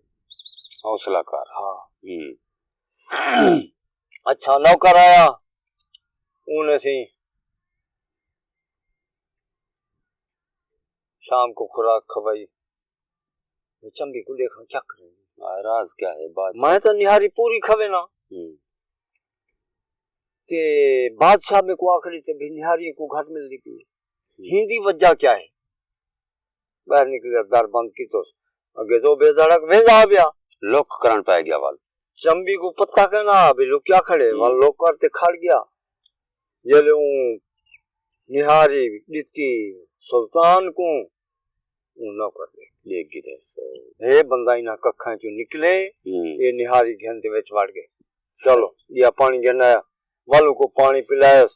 حوصلہ کر۔ ہاں۔ ہوں۔ اچھا، نوکر آیا، اوں نے سی شام کو خوراک کھوائی۔ میں چمبی کوں ݙیکھاں کیا کریں۔ ہاں، راز کیا ہے؟ بات میں تاں نہاری پوری کھوینا۔ ہوں۔ تے بادشاہ میکوں آکھݙے تے بھی نہاری کوں گھٹ ملدی پئی ہے۔ ہوں۔ ہیندی وجہ کیا ہے؟ ٻاہر نکلیا، در بند کیتوس۔ اڳے تاں بے دھڑک ویندا پیا۔ لک کرݨ پئے ڳیا ول۔ چمبی کوں پتہ کائنا بھی لکیا کھڑے، ہوں۔ ول لک کر تے کھڑ ڳیا۔ جیلے اوں نہاری ݙتی سلطان کوں، اوں نوکر ݙیکھ ݙیکھ ڳھدس۔ ہے بندہ انہاں ککھاں چوں نکلے، ہوں۔ اے نہاری گھن تے وچ وڑ ڳئے۔ چلو، ڳیا پاݨی گھن آیا۔ ول اونکوں پاݨی پلائس،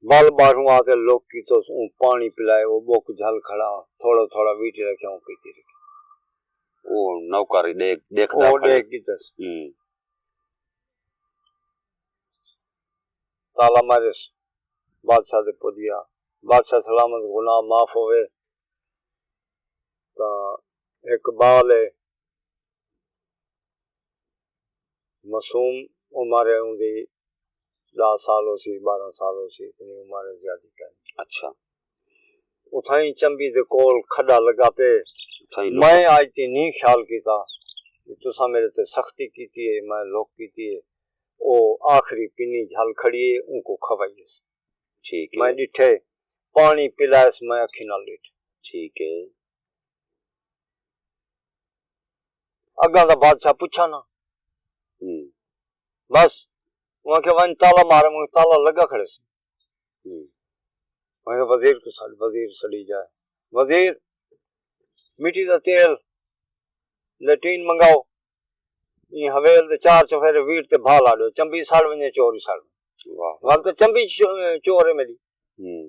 ول ٻاہروں آ تے لک کیتوس، اوں پاݨی پلائے، او ٻک جھل کھڑا، تھوڑا تھوڑا ویٹی رکھیا، اوں پیتی رکھی۔ او نوکر ݙیکھ، ݙیکھدا او کھڑے۔ ݙیکھ کیتوس۔ ہوں۔ تالا مارس، بادشاہ دے پڄیا۔ بادشاہ سلامت، غلام معاف ہووے۔ تاں ہک ٻال ہے، معصوم عمر ہے اوندی، ݙاہ سال ہوسی، ٻارہاں سال ہوسی، اتنی عمر ہے، زیادہ کائنی۔ اچھا۔ اتھائیں چمبی دے کول کھݙا لڳا پئے۔ اتھائیں لک۔ میں اڄ تئیں نی خیال کیتا کہ تساں میݙے تے سختی کیتی ہے، میں لک کیتی ہے۔ او آخری پنی جھل کھڑی ہے، اونکوں کھوائیس۔ ٹھیک ہے۔ میں ݙٹھے، پاݨی پلائس، میں اکھیں نال ݙٹھ۔ ٹھیک ہے۔ اڳاں دا بادشاہ پچھا نہ۔ ہوں۔ بس، اوں آکھیا، ونڄ تالا مار، اوں تالا لڳا کھڑے سی۔ ہوں۔ میں کہا، وزیر کوں سݙ، وزیر سݙی جائے۔ وزیر، مٹی دا تیل، لیٹرین منگاؤ، ایں حویل دے چار چفیرے ویٹ تے بھا لا ݙیو، چمبی سڑ ونڄے، چور ہی سڑ ونڄے۔ واہ۔ ول تاں چمبی چ-، چور ہے میݙی۔ ہوں۔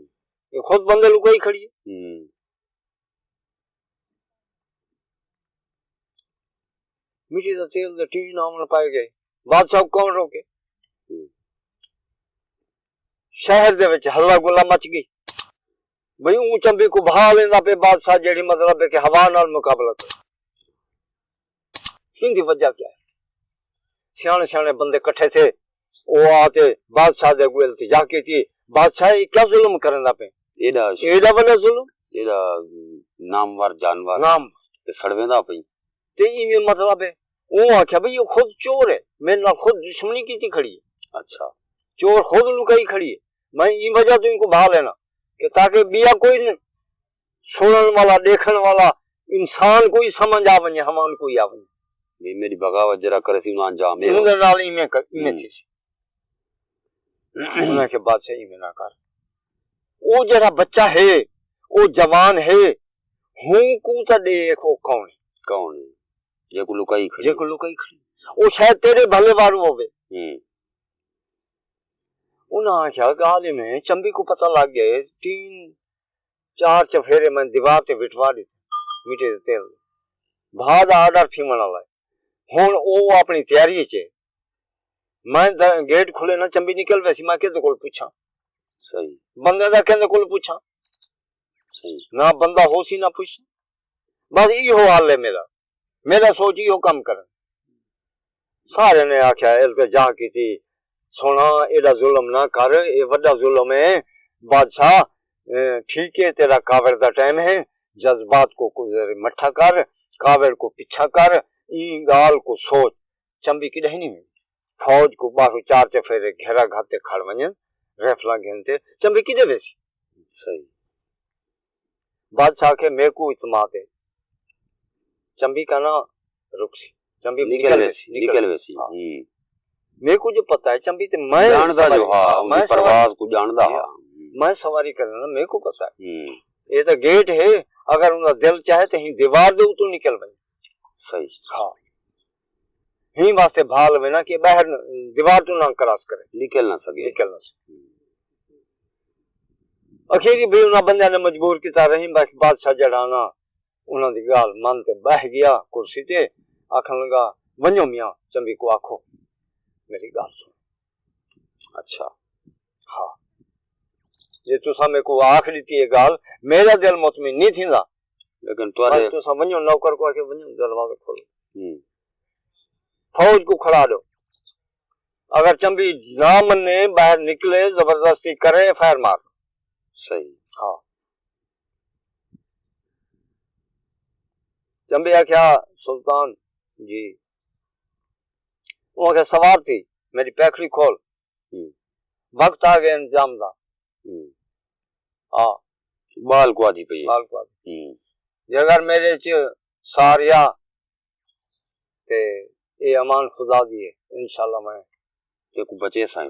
اے خود بندے لکائی کھڑی ہے۔ ہوں۔ مٹی دا تیل دے ٹین آوݨ پئے ڳئے۔ بادشاہ کوں کون روکے؟ ہوں۔ شہر دے وچ ہلا گلا مچ ڳئی۔ بھئی اوں چمبی کوں بھا لیندا پئے بادشاہ، جیڑھی مطلب ہے کہ ہوا نال مقابلہ کرے۔ ایندی وجہ کیا ہے؟ سیاݨے سیاݨے بندے کٹھے تھے، او آ تے بادشاہ دے اڳوں التجا کیتی، بادشاہ، اے کیا ظلم کریندا پئے؟ ایݙا ایݙا وݙا ظلم؟ ایݙا نامور جانور نام۔ تے سڑویندا پئیں۔ تے ایویں مطلب ہے، اوں آکھیا، بھئی، او خود چور ہے، میݙے نال خود دشمنی کیتی کھڑی ہے۔ اچھا۔ چور خود لکائی کھڑی ہے، میں ایں وجہ توں اینکوں بھا لینا کہ تاکہ ٻیا کوئی سݨݨ والا، ݙیکھݨ والا انسان کوئی سمجھ آ ونڄے، حیوان کوئی آ ونڄے۔ بھئی، میݙی بغاوت جیڑھا کرے سی، انہاں انجام اے ہوسی۔ نال ایویں ک-، ایویں ہوں۔ تھیسی۔ انہاں آکھیا، بادشاہ، ایویں نہ کر۔ او جیڑھا بچہ ہے، او جوان ہے، ہوں کوں تاں ݙیکھ، او کون ہے؟ کون ہے؟ جیکوں لکائی کھڑی۔ جیکوں لکائی کھڑی۔ او شاید تیݙے بھلے واروں ہووے۔ ہوں۔ انہاں آکھیا، ڳالھ ایویں، چمبی کوں پتہ لڳ ڳئے، تین چار چفیرے میں دیوار تے وٹوا ݙتے، مٹی دے تیل دے۔ بھا دا آرڈر تھیوݨ والا ہے۔ ہݨ او اپݨی تیاری اچ ہے۔ میں د-، گیٹ کھلے نہ، چمبی نکل ویسی، میں کیندے کول پچھاں؟ صحیح۔ بندے دا کیندے کول پچھاں؟ صحیح۔ نہ بندہ ہوسی نہ پچھساں۔ بس ایہو حل ہے میݙا۔ میݙا سوچ ایہو کم کرݨ۔ سارے نے آکھیا، التجا کیتی، سوہݨا، ایݙا ظلم نہ کر، اے وݙا ظلم ہے۔ بادشاہ، اے، ٹھیک ہے، تیرا کاوڑ دا ٹائم ہے، جذبات کو کو ذرے مٹھا کر، کاوڑ کو پچھا کر، ایں ڳالھ کو سوچ۔ چمبی کݙاہیں نہیں ویندی۔ فوج کو ٻاہروں چار چفیرے گھیرا گھت تے کھڑ ونڄن، رائفلاں گھن تے، چمبی کݙے ویسی؟ صحیح۔ بادشاہ آکھے، میکوں اعتماد ہے، چمبی کنا رکسی، چمبی نکل نکل ویسی، ویسی، نکل نکل ویسی۔ ہاں۔ ہوں۔ میکوں جو پتہ ہے، چمبی تے میں ڄاݨدا جو سواری، ہا، ہاں، اوندی میں سواری، پرواز کوں ڄاݨدا ہا۔ میں سواری کرنا، میکوں پتہ ہے۔ ہوں۔ اے تاں گیٹ ہے، اگر اوندا دل چاہے تے ہی دیوار دے اتوں نکل ونڄے۔ صحیح۔ ہاں۔ ہی واسطے بھال وینا کہ ٻاہر دیوار توں نہ کراس کرے۔ نکل نہ سڳے۔ نکل نہ سڳے۔ اخیری بھی انہاں بندیاں نے مجبور کیتا، رحیم بخش بادشاہ جڑا نا انہاں دی ڳالھ من تے ٻہہ ڳیا کرسی تے، آکھݨ لڳا، ونڄو میاں چمبی کوں آکھو، میݙی ڳالھ سݨ۔ اچھا۔ ہاں۔ جے تساں میکوں آکھ ݙتی اے ڳالھ، میݙا دل مطمئن نہیں تھیندا۔ لیکن تہاݙے بس تساں ونڄو، نوکر کوں آکھے، ونڄو دروازہ کھولو۔ ہوں۔ فوج کوں کھڑا ݙیو۔ اگر چمبی نہ منے، ٻاہر نکلے، زبردستی کرے، فائر مار۔ صحیح۔ ہاں۔ چمبی آکھیا، سلطان جی۔ اوں آکھیا، سوار تھی، میݙی پیکھڑی کھول۔ ہوں۔ وقت آ ڳئے انتظام دا۔ ہوں۔ ہاں۔ ٻال کو آدھی پئی ہے۔ ٻال کو آدھی۔ ہوں۔ جے اگر میݙے چ ساریا تے اے امان خدا دی ہے، انشاءاللہ میں تیکوں بچیساں۔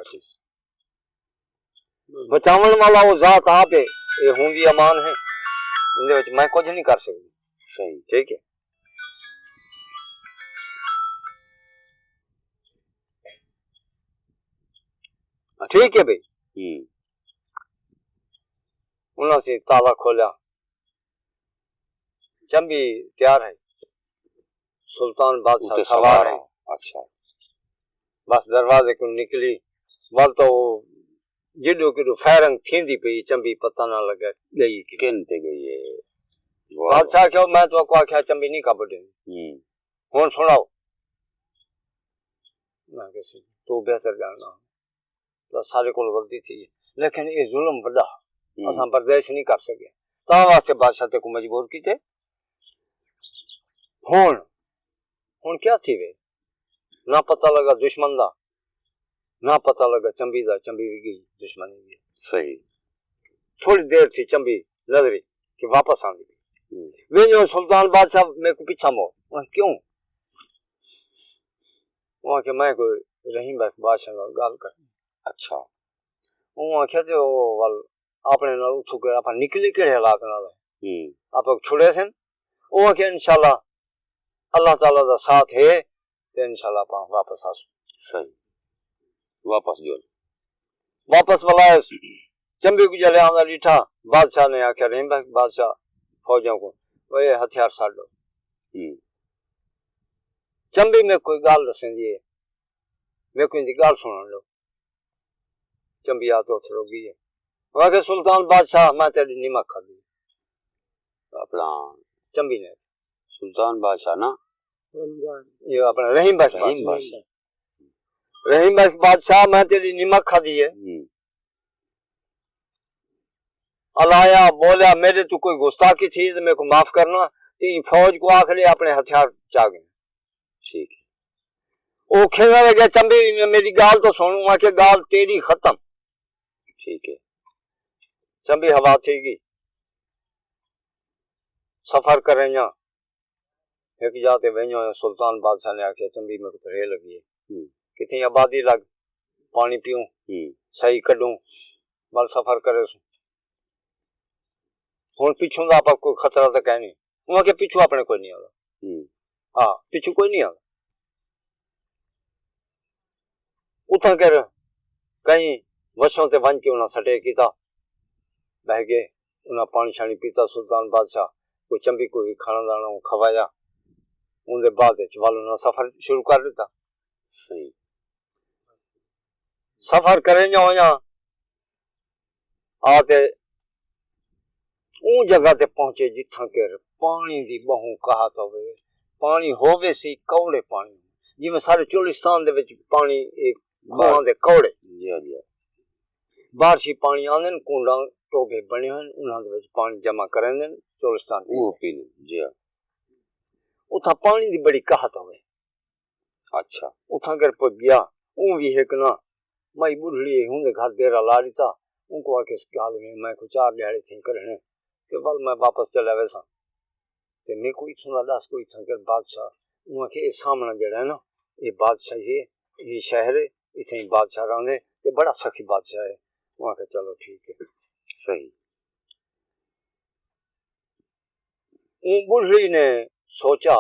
بچاوݨ والا او ذات آپ ہے، اے ہوندی امان ہے، ایندے وچ میں کجھ نہیں کر سڳدی۔ صحیح۔ ٹھیک ہے۔ ٹھیک ہے بھئی۔ ہوں۔ انہاں سے تالا کھولیا۔ چمبی تیار ہے۔ سلطان بادشاہ اتے سوار سوار ہے۔ ہے۔ اچھا۔ بس دروازے کوں نکلی، ول تو جڈو کڈو فائرنگ تھیندی پئی، چمبی پتہ نہ لگا گئی کہ کن تے گئی ہے۔ واہ۔ بادشاہ کہو، میں تو کو آکھیا چمبی نہیں قبول دینی۔ ہوں۔ ہن سݨاؤ۔ میں کہسی، تو بہتر ڄاݨدا۔ تاں ساݙے کول غلطی تھی ہے، لیکن اے ظلم وݙا، ہوں۔ اساں برداشت نہیں کر سڳے، تاں واسطے بادشاہ تیکوں مجبور کیتے۔ ہݨ، ہݨ کیا تھیوے؟ نہ پتہ لڳا دشمن دا، نہ پتہ لڳا چمبی دا، چمبی وی ڳئی، دشمن وی ڳئی۔ صحیح۔ تھوڑی دیر تھی چمبی نظری کہ واپس آندی پئی۔ ہوں۔ ویندے ہوئے سلطان بادشاہ میکوں پچھا موڑ، میں کیوں؟ اوں آکھیا، میں کوئی رحیم بخش بادشاہ نال ڳالھ کرنی۔ اچھا۔ اوں آکھیا تے او ول اپݨے نال اتھوں کہ اپاں نکلے کیڑھے حالات نال ہیں۔ ہوں۔ اپاں چھڑے سن۔ او آکھیا، انشاءاللہ اللہ تعالیٰ دا ساتھ ہے تے انشاءاللہ اپاں واپس آسوں۔ صحیح۔ واپس جو۔ واپس ول آئے۔ چمبی کوں جلے آندا ݙٹھا، بادشاہ نے آکھیا، رحیم بخش بادشاہ فوجاں کوں، اے ہتھیار سٹ ݙو۔ ہوں۔ چمبی میکوں کوئی ڳالھ ݙسیندی ہے، میکوں ایندی ڳالھ سݨݨ ݙیو۔ چمبی آ تے اتھ رک ڳئی ہے۔ انہاں آکھیا، سلطان بادشاہ، میں تیݙی نمک کھادی۔ اپݨا چمبی نے۔ سلطان بادشاہ نا؟ یہ اپݨا رحیم بخش رحیم بادشاہ۔ بادشاہ۔ رحیم بخش بادشاہ، میں تیݙی نمک کھادی ہے۔ ہوں۔ الایا ٻولیا، میݙے توں کوئی گستاخی تھی تے میکوں معاف کرنا، تے ایں فوج کوں آکھ ݙے اپݨے ہتھیار چا ڳئے۔ ٹھیک ہے۔ او کھیݙݨ لڳا، چمبی میݙی ڳالھ تاں سݨ، اوں آکھیا ڳالھ تیݙی ختم۔ ٹھیک ہے۔ چمبی ہوا تھی ڳئی۔ سفر کریں یا ہک جاہ تے ونڄو، سلطان بادشاہ نے آکھیا، چمبی میکوں ترے لڳی ہے۔ ہوں۔ کتھیں آبادی لڳ، پاݨی پیوں، ہوں۔ سہی کڈھوں، ول سفر کریسوں۔ ہݨ پچھوں دا آپاں کوئی خطرہ تاں کائنی۔ اوں آکھیا پچھوں اپݨے کوئی نہیں آندا۔ ہوں۔ ہاں، پچھوں کوئی نہیں آندا۔ اتھاں کر کہیں وشوں تے ونڄ کے انہاں سٹے کیتا، ٻہہ ڳئے۔ انہاں پاݨی شاݨی پیتا، سلطان بادشاہ کوئی چمبی کوئی کھاݨا داݨا اوں کھوایا۔ اوندے بعد وچ ول انہاں سفر شروع کر ݙتا۔ صحیح۔ سفر کریں جا ہویا آ تے اوں جگہ تے پہنچے جتھاں کہ پاݨی دی ٻہوں قحط ہووے۔ پاݨی ہووے سی کوڑے پاݨی، جیویں سارے چولستان دے وچ پاݨی، اے کھوہاں دے کوڑے۔ جی ہاں، جی ہاں۔ بارشی پاݨی آندن، کنڈاں ٹوبھے بݨے ہوئن، انہاں دے وچ پاݨی جمع کریندن، چولستان پیندے۔ اوہ پیندن، جی ہاں۔ اتھاں پاݨی دی بڑی قحط ہووے۔ اچھا۔ اتھاں گر پڄ ڳیا۔ اوں وی ہک نہ مائی ٻڈھڑی ہے، ہوندے گھر دیرہ لا ݙتا۔ اونکوں آکھیس، ڳالھ میں، میں کوں چار ݙیہاڑے تھئیں کڈھݨے تے ول میں واپس چلیا ویساں۔ تے میکوں اتھوں دا ݙس کوئی اتھاں کر بادشاہ۔ اوں آکھیا، اے سامݨا جیڑھا ہے نا، اے بادشاہی ہے، اے شہر ہے، اتھاں ہی بادشاہ رہندے تے بڑا سخی بادشاہ ہے۔ اوں آکھیا، چلو ٹھیک ہے۔ صحیح۔ اوں ٻڈھڑی نے سوچا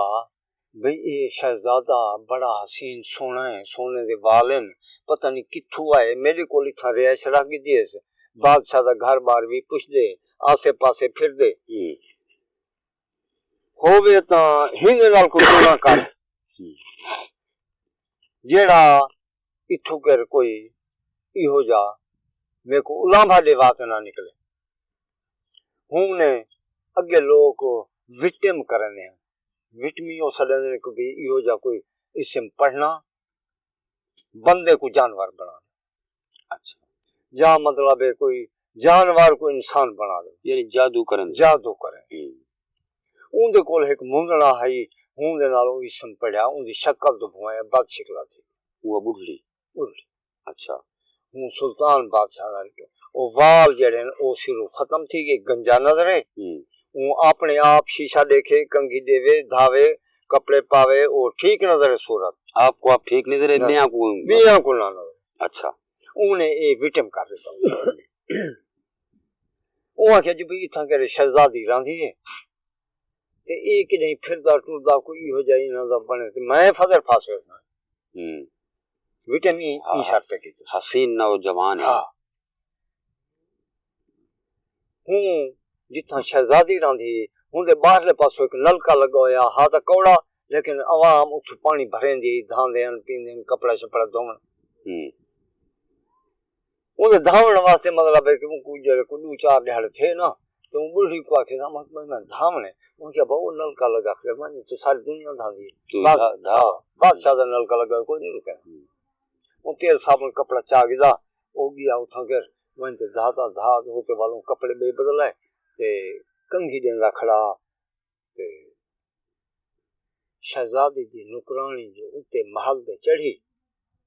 بھئی اے شہزادہ بڑا حسین سوہݨا ہے، سونے دے وال ہن، پتہ نی کتھوں آئے، میݙے کول اتھاں رہائش رکھ گھدی ہس۔ بادشاہ دا گھر بار وی پچھدے، آسے پاسے پھردے۔ ہوں۔ ہووے تاں ہیندے نال کوئی ٹونا کر، جیڑھا اتھوں کر کوئی ایہو جا میکوں الانبھا ݙیوا تے نہ نکلے۔ ہن اڳے لوک وٹم کریندے ہن، وٹمی او سݙیندے ہن کہ بھئی ایہو جا کوئی اسم پڑھݨا بندے کوں جانور بݨا ݙے۔ اچھا۔ یا مطلب ہے کوئی جانور کوں انسان بݨا ݙے۔ یعنی جادو کرن۔ جادو کرے۔ ہوں۔ اوندے کول ہک منگڑا ہئی، ہوندے نال او اسم پڑھیا، اوندی شکل توں بھوائیں بد شکلا تھی۔ اوہ ٻڈھڑی۔ ٻڈھڑی۔ اچھا۔ ہوں سلطان بادشاہ نال او وال جیڑھے ہن او سروں ختم تھی ڳئے، گنجا نظر ہے۔ ہوں۔ اوں اپݨے آپ شیشہ ݙیکھے، کنگھی ݙیوے، دھاوے، کپڑے پاوے، او ٹھیک نظر ہے صورت۔ آپ کو آپ ٹھیک نظر ہے، نہ۔ ٻیاں کو۔ ٻیاں کوں نہ نظر۔ اچھا۔ اوں نے اے وٹم کر ݙتا۔ اوں آکھیا جو بھئی اتھاں کیڑھے شہزادی رہندی ہے تے اے کݙہیں پھردا ٹردا کوئی ایہو جہا انہاں دا بݨے تے میں فضل پھس ویساں۔ ہوں۔ وٹم ایں، ایں ہاں۔ شرط تے کیتے۔ حسین نوجوان ہے۔ ہاں۔ ہوں جتھاں شہزادی رہندی ہی، ہوندے ٻاہرلے پاسوں ہک نلکا لڳا ہویا ہا تاں کوڑا، لیکن عوام اتھوں پاݨی بھریندی ہئی، دھاندے ہن، پیندے ہن، کپڑا شپڑا دھوون۔ ہوں۔ اوندے دھاوݨ واسطے مطلب ہے کہ اونکوں جیڑھے کوئی ݙو چار ݙیہاڑے تھئے نا، تے اوں ٻڈھڑی کوں آکھیس، میں، میں دھاوݨے۔ اوں کیا بھاؤ، نلکا لڳا کھڑے، ونڄ، تے ساری دنیا دھاندی ہے۔ تو باد-، دھا-، دھا۔ ہاں، بادشاہ دا نلکا لڳا، کوئی نہیں رکیا۔ ہوں۔ اوں تیل صابن کپڑا چا گھدا، او ڳیا اتھاں کر، ونڄ تے دھاتا، دھا تے اوتے والوں کپڑے ٻئے بدلائے، تے کنگھی ݙیندا کھڑا۔ تے شہزادی دی نوکراݨی جو اتے محل تے چڑھی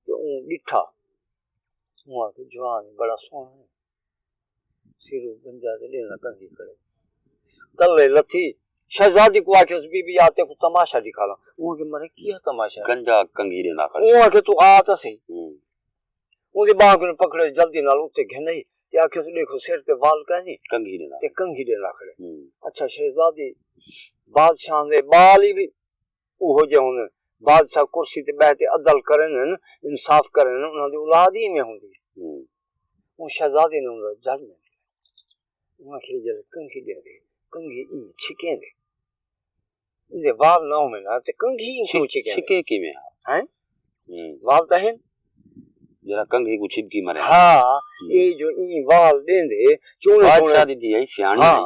تے اوں ݙٹھا، اوں آکھیا، جوان ہے، بڑا سوہݨا ہے۔ سروں گنجا تے ݙیندا کنگھی کھڑے۔ تلے لتھی، شہزادی کوں آکھیس، بی بی، آ تیکوں تماشا ݙکھالاں۔ اوں آکھیا، مرے کیا تماشا ہے؟ گنجا کنگھی ݙیندا کھڑے۔ اوں آکھیا، توں آ تاں سہی۔ ہوں۔ اوندی ٻانہہ کوں پکڑے، جلدی نال اتے گھن آئی تے آکھیس، ݙیکھو سر تے وال کائنی۔ کنگھی ݙیندا۔ تے کنگھی ݙیندا کھڑے۔ ہوں۔ اچھا شہزادی، بادشاہ دے ٻال ہی وی اوہو جے ہوندن۔ بادشاہ کرسی تے ٻہہ تے عدل کریندن، انصاف کریندن، انہاں دی اولاد ہی ایویں ہوندی ہے۔ ہوں۔ اوں شہزادی نے اوندا ججمنٹ۔ اوں آکھیا جیڑھے کنگھی ݙیندے، کنگھی ایویں چھکیندے۔ ایندے وال نہ ہوون ہا تے کنگھی کیوں چھک-، چھکیندے؟ چھکے کیویں ہا؟ ہیں؟ ہوں۔ وال تاں ہن۔ جیڑھا کنگھی کوں چھبکی مرے۔ ہاں، اے جو ایں وال ݙیندے، چوݨے بادشاہ چوݨے۔ دی دھی آئی سیاݨی ہاں۔ ہے۔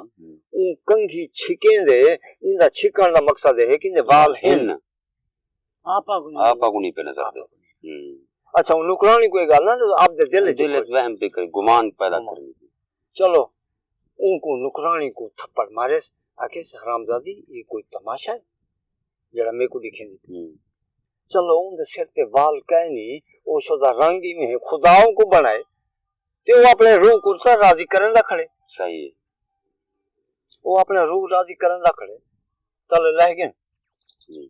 اوں کنگھی چھکیندے، ایندا چھکݨ دا مقصد ہے کہ ایندے وال ہن۔ ہن۔ آپا کو نہیں۔ آپا کو نہیں پہ نظر دے۔ ہوں۔ اچھا، اوں نوکراݨی کوئی ڳالھ نہ، آپ دے دل وچ دل کوئی۔ وچ وہم پہ کرے، گمان پیدا گمان۔ کرے۔ چلو، اوں کوں نوکراݨی کوں تھپڑ ماریس، آکھیس، حرامزادی، اے کوئی تماشا ہے جیڑھا میکوں ݙکھیندی؟ ہوں۔ چلو، اوں دے سر تے وال کائنی، او شودا رنگ ایویں ہے، خدا اوں کوں بݨائے تے او اپݨے روح کوں تاں راضی کرݨ دا کھڑے۔ صحیح ہے۔ او اپݨے روح راضی کرݨ دا کھڑے۔ تلے لہہ ڳئن۔ ہوں۔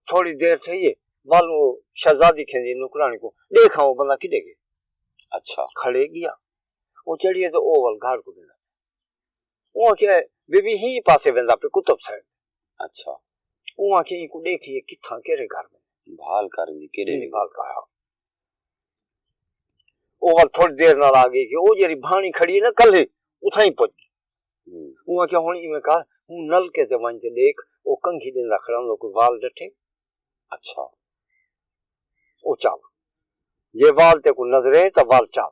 تھوڑی دیر تھئی ہے، ول او شہزادی کھیندی نوکراݨی کوں، ݙیکھاں او بندہ کݙے ڳئے۔ اچھا۔ کھڑے ڳیا۔ او چڑھیے تے او ول گھر کوں ویندا۔ اوں آکھیا، بی بی، ہی پاسے ویندا پئے، قطب سائیڈ۔ اچھا۔ اوں آکھیا، اینکوں ݙیکھیے کتھاں کیڑھے گھر میں۔ بھال کر دی کیڑھے نہیں بھال کر۔ او ول تھوڑی دیر نال آ ڳئی کہ او جیڑھی بھاݨی کھڑی ہے نا کلھے، اتھاں ہی پڄ۔ ہوں۔ اوں آکھیا، ہݨ ایویں کر، ہوں نلکے تے ونڄ تے ݙیکھ، او کنگھی ݙیندا کھڑا ہوندا، کوئی وال ݙٹھے؟ اچھا۔ او چاوا۔ جے وال تیکوں نظر اے تاں وال چاوا۔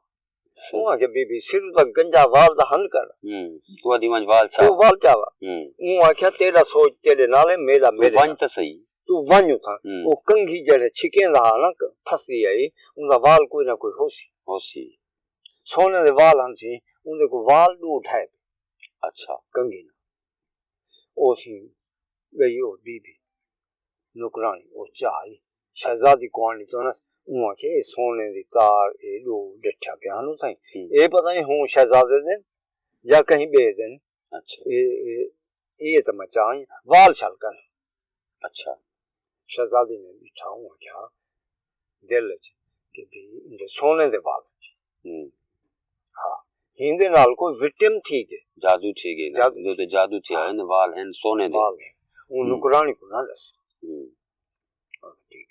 صحیح۔ اوں آکھیا، بی بی، سر تاں گنجا وال دا ہن کر۔ ہوں۔ تو آدھی ونڄ وال چا۔ تو وال چاوا۔ ہوں۔ اوں آکھیا، تیݙا سوچ تیݙے نال ہے، میݙا تو میݙے ونڄ نال۔ تاں صحیح۔ تو ونڄ اتھاں۔ ہوں۔ او کنگھی جیڑھے چھکیندا ہا نا، پھسدی آئی، اوندا وال کوئی نہ کوئی ہوسی۔ ہوسی۔ سونے دے وال ہن سی، اوندے کوں وال ݙو ڈھائے پئے۔ اچھا۔ کنگھی نال۔ او سی ڳئی او بی بی نوکراݨی، او چا آئی۔ شہزادی کوں آݨی چونس، اوں آکھیا، "اے سونے دی تار، اے ݙو ݙٹھا پیا ہن اتھائیں۔ ہوں۔ اے پتہ نہیں ہوں شہزادے دے یا کہیں ٻئے دے۔ اچھا۔ اے، اے، اے تاں میں چا آئی، وال شال کر۔" اچھا۔ شہزادی نے ݙٹھا، اوں آکھیا دل وچ کہ بھی ایندے سونے دے وال۔ ہوں۔ ہاں۔ ہیندے نال کوئی وٹم تھی ڳئے۔ جادو تھی ڳئے نا۔ جادو۔ جو تے جادو تھیا ہے نا، وال ہن سونے دے۔ وال ہن۔ اوں ہوں۔ نوکراݨی کوں نہ ݙس۔ ہوں۔ ہاں، ٹھیک۔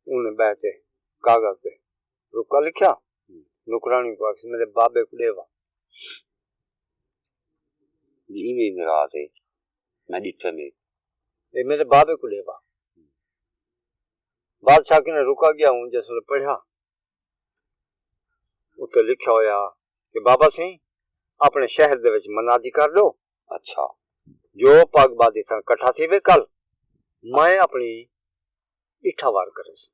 اوں نے ٻہہ تے کاغذ تے رکا لکھیا۔ ہوں۔ نوکراݨی کوں آکھیا، "میݙے بابے کوں ݙیوا۔" جی، ایویں ہی میراث ہے۔ میں ݙٹھے میں۔ اے میݙے بابے کوں ݙیوا۔ بادشاہ کنے رکا ڳیا، اوں جس ویلے پڑھیا، اتے لکھیا ہویا کہ بابا سئیں، اپݨے شہر دے وچ منادی کر ݙیو۔ اچھا۔ جو پڳ ٻدھ اتھاں کٹھا تھیوے کل، میں اپݨی ݙٹھا وار کریس۔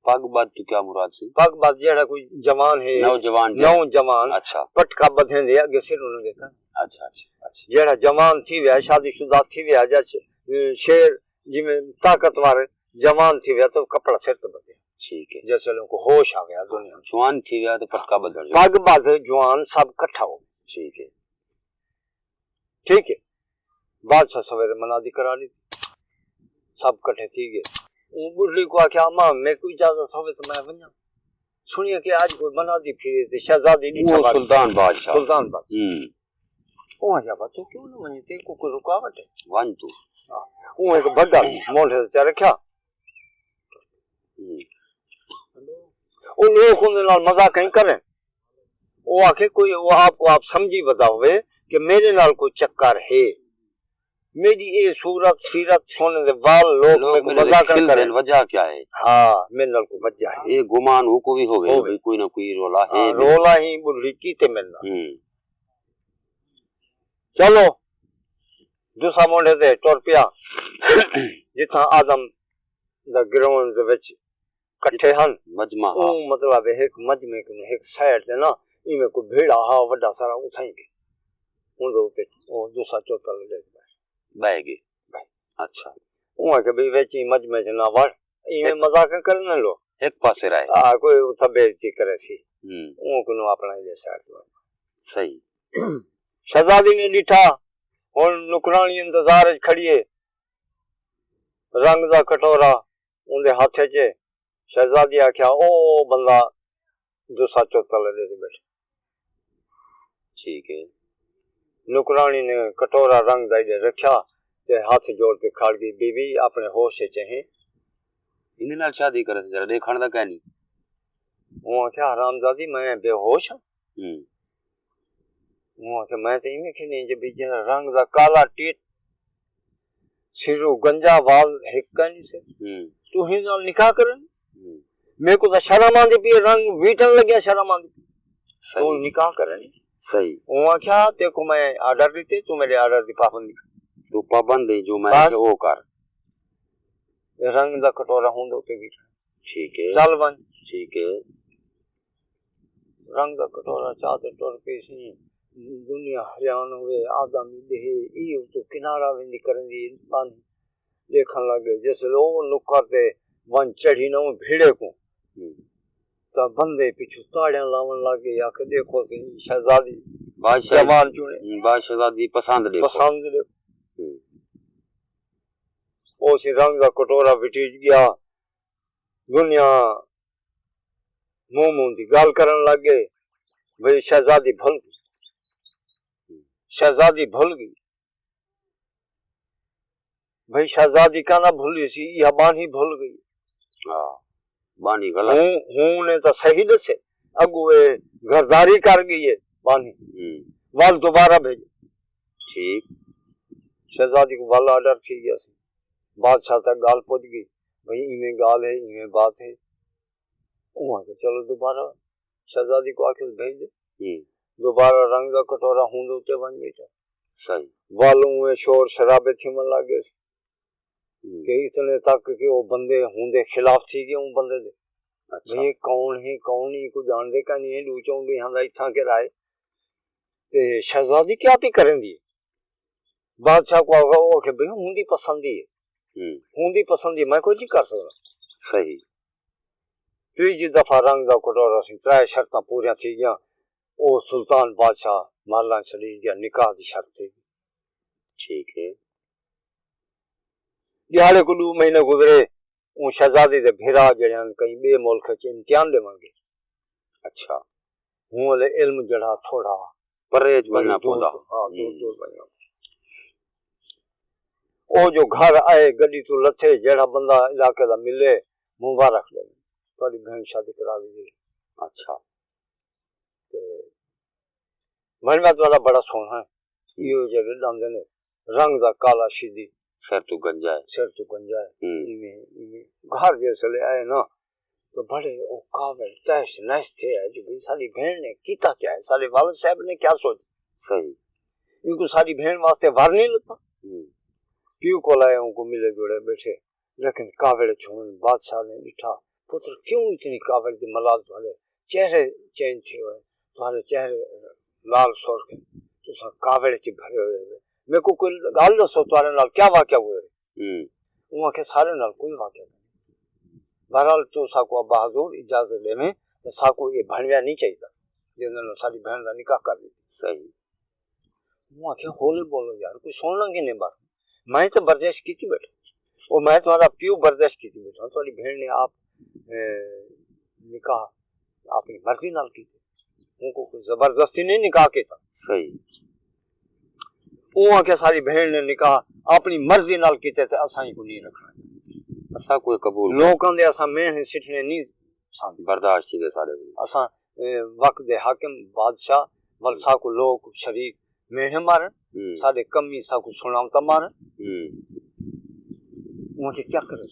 پڳ ٻدھ توں کیا مراد سی؟ پڳ ٻدھ جیڑھا کوئی جوان ہے، نوجوان جیڑھا۔ نوجوان، اچھا۔ پٹکا ٻدھیندے اڳے سر انہاں دے کن۔ اچھا، اچھا، اچھا۔ جیڑھا جوان تھی ویا، شادی شدہ تھی ویا، یا ش-، شیر جیویں طاقتور جوان تھی ویا، تو کپڑا سر تے ٻدھے۔ ٹھیک ہے۔ جس ویلے کو ہوش آ گیا دنیا میں۔ جوان تھی ویا تو پٹکا ٻدھݨ جو۔ پڳ ٻدھ جوان سب کٹھا ہو۔ ٹھیک ہے۔ ٹھیک ہے۔ بادشاہ سویرے منادی کرا ݙتی۔ سب کٹھے تھی ڳئے۔ اوں ٻڈھڑی کوں آکھیا، "اماں، میکوں اجازت ہووے تاں میں ونڄاں۔ سݨیا کہ اڄ کوئی منادی پھرے تے شہزادی ݙٹھا۔" او وال۔ سلطان بادشاہ۔ سلطان بادشاہ۔ ہوں۔ اوں آکھیا، "بابا، توں کیوں نہ ونڄیں؟ تیکوں کوئی رکاوٹ ہے؟" ونڄ توں۔ ہاں۔ اوں ہک بھڳا مونڈھے تے چا رکھیا۔ ہوں۔ او لوک اوندے نال مذاق کہیں کرن۔ او آکھے، کوئی، او آپ کو آپ سمجھی ودا ہوئے کہ میݙے نال کوئی چکر ہے۔ میݙی اے صورت، سیرت، سونے دے وال، لوک لوک میکوں میݙے مذاق کھل کرن۔ دین، وجہ کیا ہے؟ ہاں، میݙے نال کوئی وجہ ہے۔ اے گمان ہو کو بھی ہوئے، ہوئے۔ بھئی کوئی نہ کوئی رولا ہے ہاں، میݙے۔ رولا ہی ٻڈھڑی کیتے میݙے نال۔ ہوں۔ چلو، دوسرا مونڈھے تے ٹر پیا۔ جتھاں آدم دا گراؤنڈ دے وچ کٹھے ہن۔ مجمع، ہاں۔ اوں مطلب ہے ہک مجمع کوں ہک سائیڈ تے نا، ایویں کوئی بھیڑا ہا وݙا سارا اتھائیں ڳئے۔ ہن دے اتے او دوسرا چوتل ݙیکھ ٻہہ۔ ٻہہ ڳئے۔ اچھا۔ اوں آکھیا، "بھئی وچ ایں مجمع چ نہ وڑ، ایویں ہک مذاق کرݨ لو۔" ہک پاسے رہے۔ آ، کوئی اتھاں بے عزتی کرے سی۔ ہوں۔ اوں کنوں اپݨا ایہ سائیڈ تے وڑ۔ صحیح۔ شہزادی نے ݙٹھا، ہݨ نوکراݨی انتظار وچ کھڑی ہے۔ رنگ دا کٹورا اوندے ہتھ وچ ہے۔ شہزادی آکھیا، "او بندہ دوسرا چوتل ݙیکھ ٻیٹھے۔" ٹھیک ہے۔ نوکراݨی نے کٹورا رنگ دا ایݙے رکھیا تے ہتھ جوڑ کے کھڑ ڳئی، "بی بی، اپݨے ہوش وچ ہیں؟" ایندے نال شادی کرے تے ذرا ݙیکھݨ دا کائنی۔ اوں آکھیا، "حرام زادی، میں بے ہوش ہاں؟" ہوں۔ اوں آکھیا، "میں تے ایویں کھیݙیں جو بھئی جیڑھا رنگ دا کالا ٹٹ، سروں گنجا، وال ہک کائنی سے۔ ہوں۔ توں ہی نال نکاح کرن؟" ہوں۔ میکوں تاں شرم آندی پئی ہے، رنگ ویٹݨ لڳیا شرم آندی پئی۔ صحیح۔ توں نکاح کرن۔ صحیح۔ اوں آکھیا، "تیکوں میں آرڈر ݙتے، توں میݙے آرڈر دی پابندی کر۔" توں پابند ہے جو میں بس۔ آکھیا او کر۔ اے رنگ دا کٹورا ہوندا تے ویٹݨ۔ ٹھیک ہے۔ چل ونڄ۔ ٹھیک ہے۔ رنگ دا کٹورا چا تے ٹر پئی سی۔ دنیا حیران ہوئے، آدم ݙیہے، ایہ اتوں کنارہ ویندی کریندی ٻانھی ݙیکھݨ لڳ ڳئے۔ جس ویلے او نکر تے ونڄ چڑھی نہ اوں بھیڑے کوں، ہوں۔ تاں بندے پچھوں تاڑیاں لاوݨ لڳ ڳئے، آکھے، "ݙیکھو سی شہزادی بادشاہ جوان چُݨے۔" ہوں، بادشاہ شہزادی پسند ݙیکھو۔ پسند ݙیکھو۔ ہوں۔ او سی رنگ دا کٹورا وٹیج ڳیا۔ دنیا منہ منہ دی ڳالھ کرݨ لڳ ڳئے، بھئی شہزادی بھل ڳئی، شہزادی بھل ڳئی۔ بھئی شہزادی کاں نہ بھلی سی، ایہا ٻانھی بھل ڳئی۔ ہاں، ٻانھی غلط۔ ہوں، ہوں نے تاں صحیح ݙسے، اڳوں اے غداری کر ڳئی ہے ٻانھی۔ ہوں۔ ول دوبارہ بھیڄ۔ ٹھیک۔ شہزادی کوں ول آرڈر تھی ڳیا سی۔ بادشاہ تک ڳالھ پڄ ڳئی، بھئی ایویں ڳالھ ہے، ایویں بات ہے۔ اوں آکھیا، "چلو دوبارہ شہزادی کوں آکھیس بھیڄ ݙے۔" ہوں۔ دوبارہ رنگ دا کٹورا ہوندے اتے ونڄ ٻیٹھا۔ صحیح۔ ول اونویں شور شرابے تھیوݨ لڳ ڳئے ہوں۔ کہ اتنے تک کہ او بندے ہوندے خلاف تھی ڳئے اوں بندے دے۔ اچھا۔ بھئی یہ کون ہے، کون نہیں، کو جان دے کا نہیں ہے، دو چون دے ہاں اتھاں کے رائے۔ تے شہزادی کیا پی کریں دی؟ بادشاہ کو آگا وہ کہ بھئی ہوں دی پسند ہی ہے۔ ہوں۔ ہوں دی پسند ہی، میں کوئی نہیں کر سکتا۔ صحیح۔ تیجی دفعہ رنگ دا کٹورا سی، ترائے شرطاں پوریاں تھی گیاں۔ او سلطان بادشاہ محلہ چھڑی گیا، نکاح دی شرط تھی۔ ٹھیک ہے۔ ݙیہاڑے کوں ݙو مہینے گزرے، اوں شہزادی دے بھرا جیڑھے ہن کہیں ٻئے ملک اچ امتحان ݙیوݨ ڳئے۔ اچھا۔ ہوں ولے علم جیڑھا تھوڑا پرہیز ونڄݨا پوندا۔ ہاں، دور دور ونڄݨا۔ او جو گھر آئے، گݙی توں لتھے، جیڑھا بندہ علاقے دا ملے، مبارک ݙیوے، تہاݙی بھیݨ شادی کرا ݙیتی۔ اچھا۔ تے ونڄݨا تہاݙا بڑا سوہݨا ہے۔ ایہو جیڑھے ݙاندے نے، رنگ دا کالا شیدی۔ سر توں گنجا ہے۔ سر توں گنجا ہے۔ ہوں۔ ایویں، ایویں۔ گھر جیسلے آئے نا، تو بڑے او کاوڑ تحش نحش تھے ہے جو بھئی ساݙی بھیݨ نے کیتا کیا ہے، ساݙے والد صاحب نے کیا سوچ۔ صحیح۔ اینکوں ساݙی بھیݨ واسطے ور نہیں لتا۔ ہوں۔ پیو کول آئے، اونکوں ملے جوڑے ٻیٹھے، لیکن کاوڑ چھوڑن بادشاہ نے ݙٹھا، پتر کیوں اتنی کاوڑ دی ملال تہاݙے چہرے چینج تھئے ہوئے، تہاݙے چہرے لال سرخ ہیں، تساں کاوڑ چ بھرے ہوئے ہوئے۔ میکوں کوئی ڳالھ ݙسو، تہاݙے نال کیا واقعہ ہوئے؟ ہوں۔ اوں آکھیا ساݙے نال کوئی واقعہ کائنی۔ بہرحال تساکوں ابا حضور اجازت ݙیویں تے ساکوں اے بھݨویا نی چاہیدا جیندے نال ساݙی بھیݨ دا نکاح کر ݙتے۔ صحیح۔ اوں آکھیا ہولے ٻولو یار، کوئی سݨݨا کینے بار۔ میں تے برداشت کیتی ٻیٹھاں۔ او میں تہاݙا پیو برداشت کیتی ٻیٹھاں۔ تہاݙی بھیݨ نے آپ، اے، نکاح اپݨی مرضی نال کیتے۔ اونکوں کوئی زبردستی نہیں نکاح کیتا۔ صحیح۔ اوں آکھیا ساݙی بھیݨ نے نکاح اپݨی مرضی نال کیتے تے اساں اینکوں نہیں رکھݨا۔ اساں کوئی قبول نہیں۔ لوکاں دے اساں مہݨے سٹݨے نہیں ساندے۔ برداشت تھیندے ساݙے کوں۔ اساں، اے، وقت دے حاکم بادشاہ ول ساکوں لوک شریک مہݨے مارن، ہوں۔ ساݙے کمی ساکوں سݨاوتا مارن۔ ہوں۔ اوں آکھیا کیا کرے؟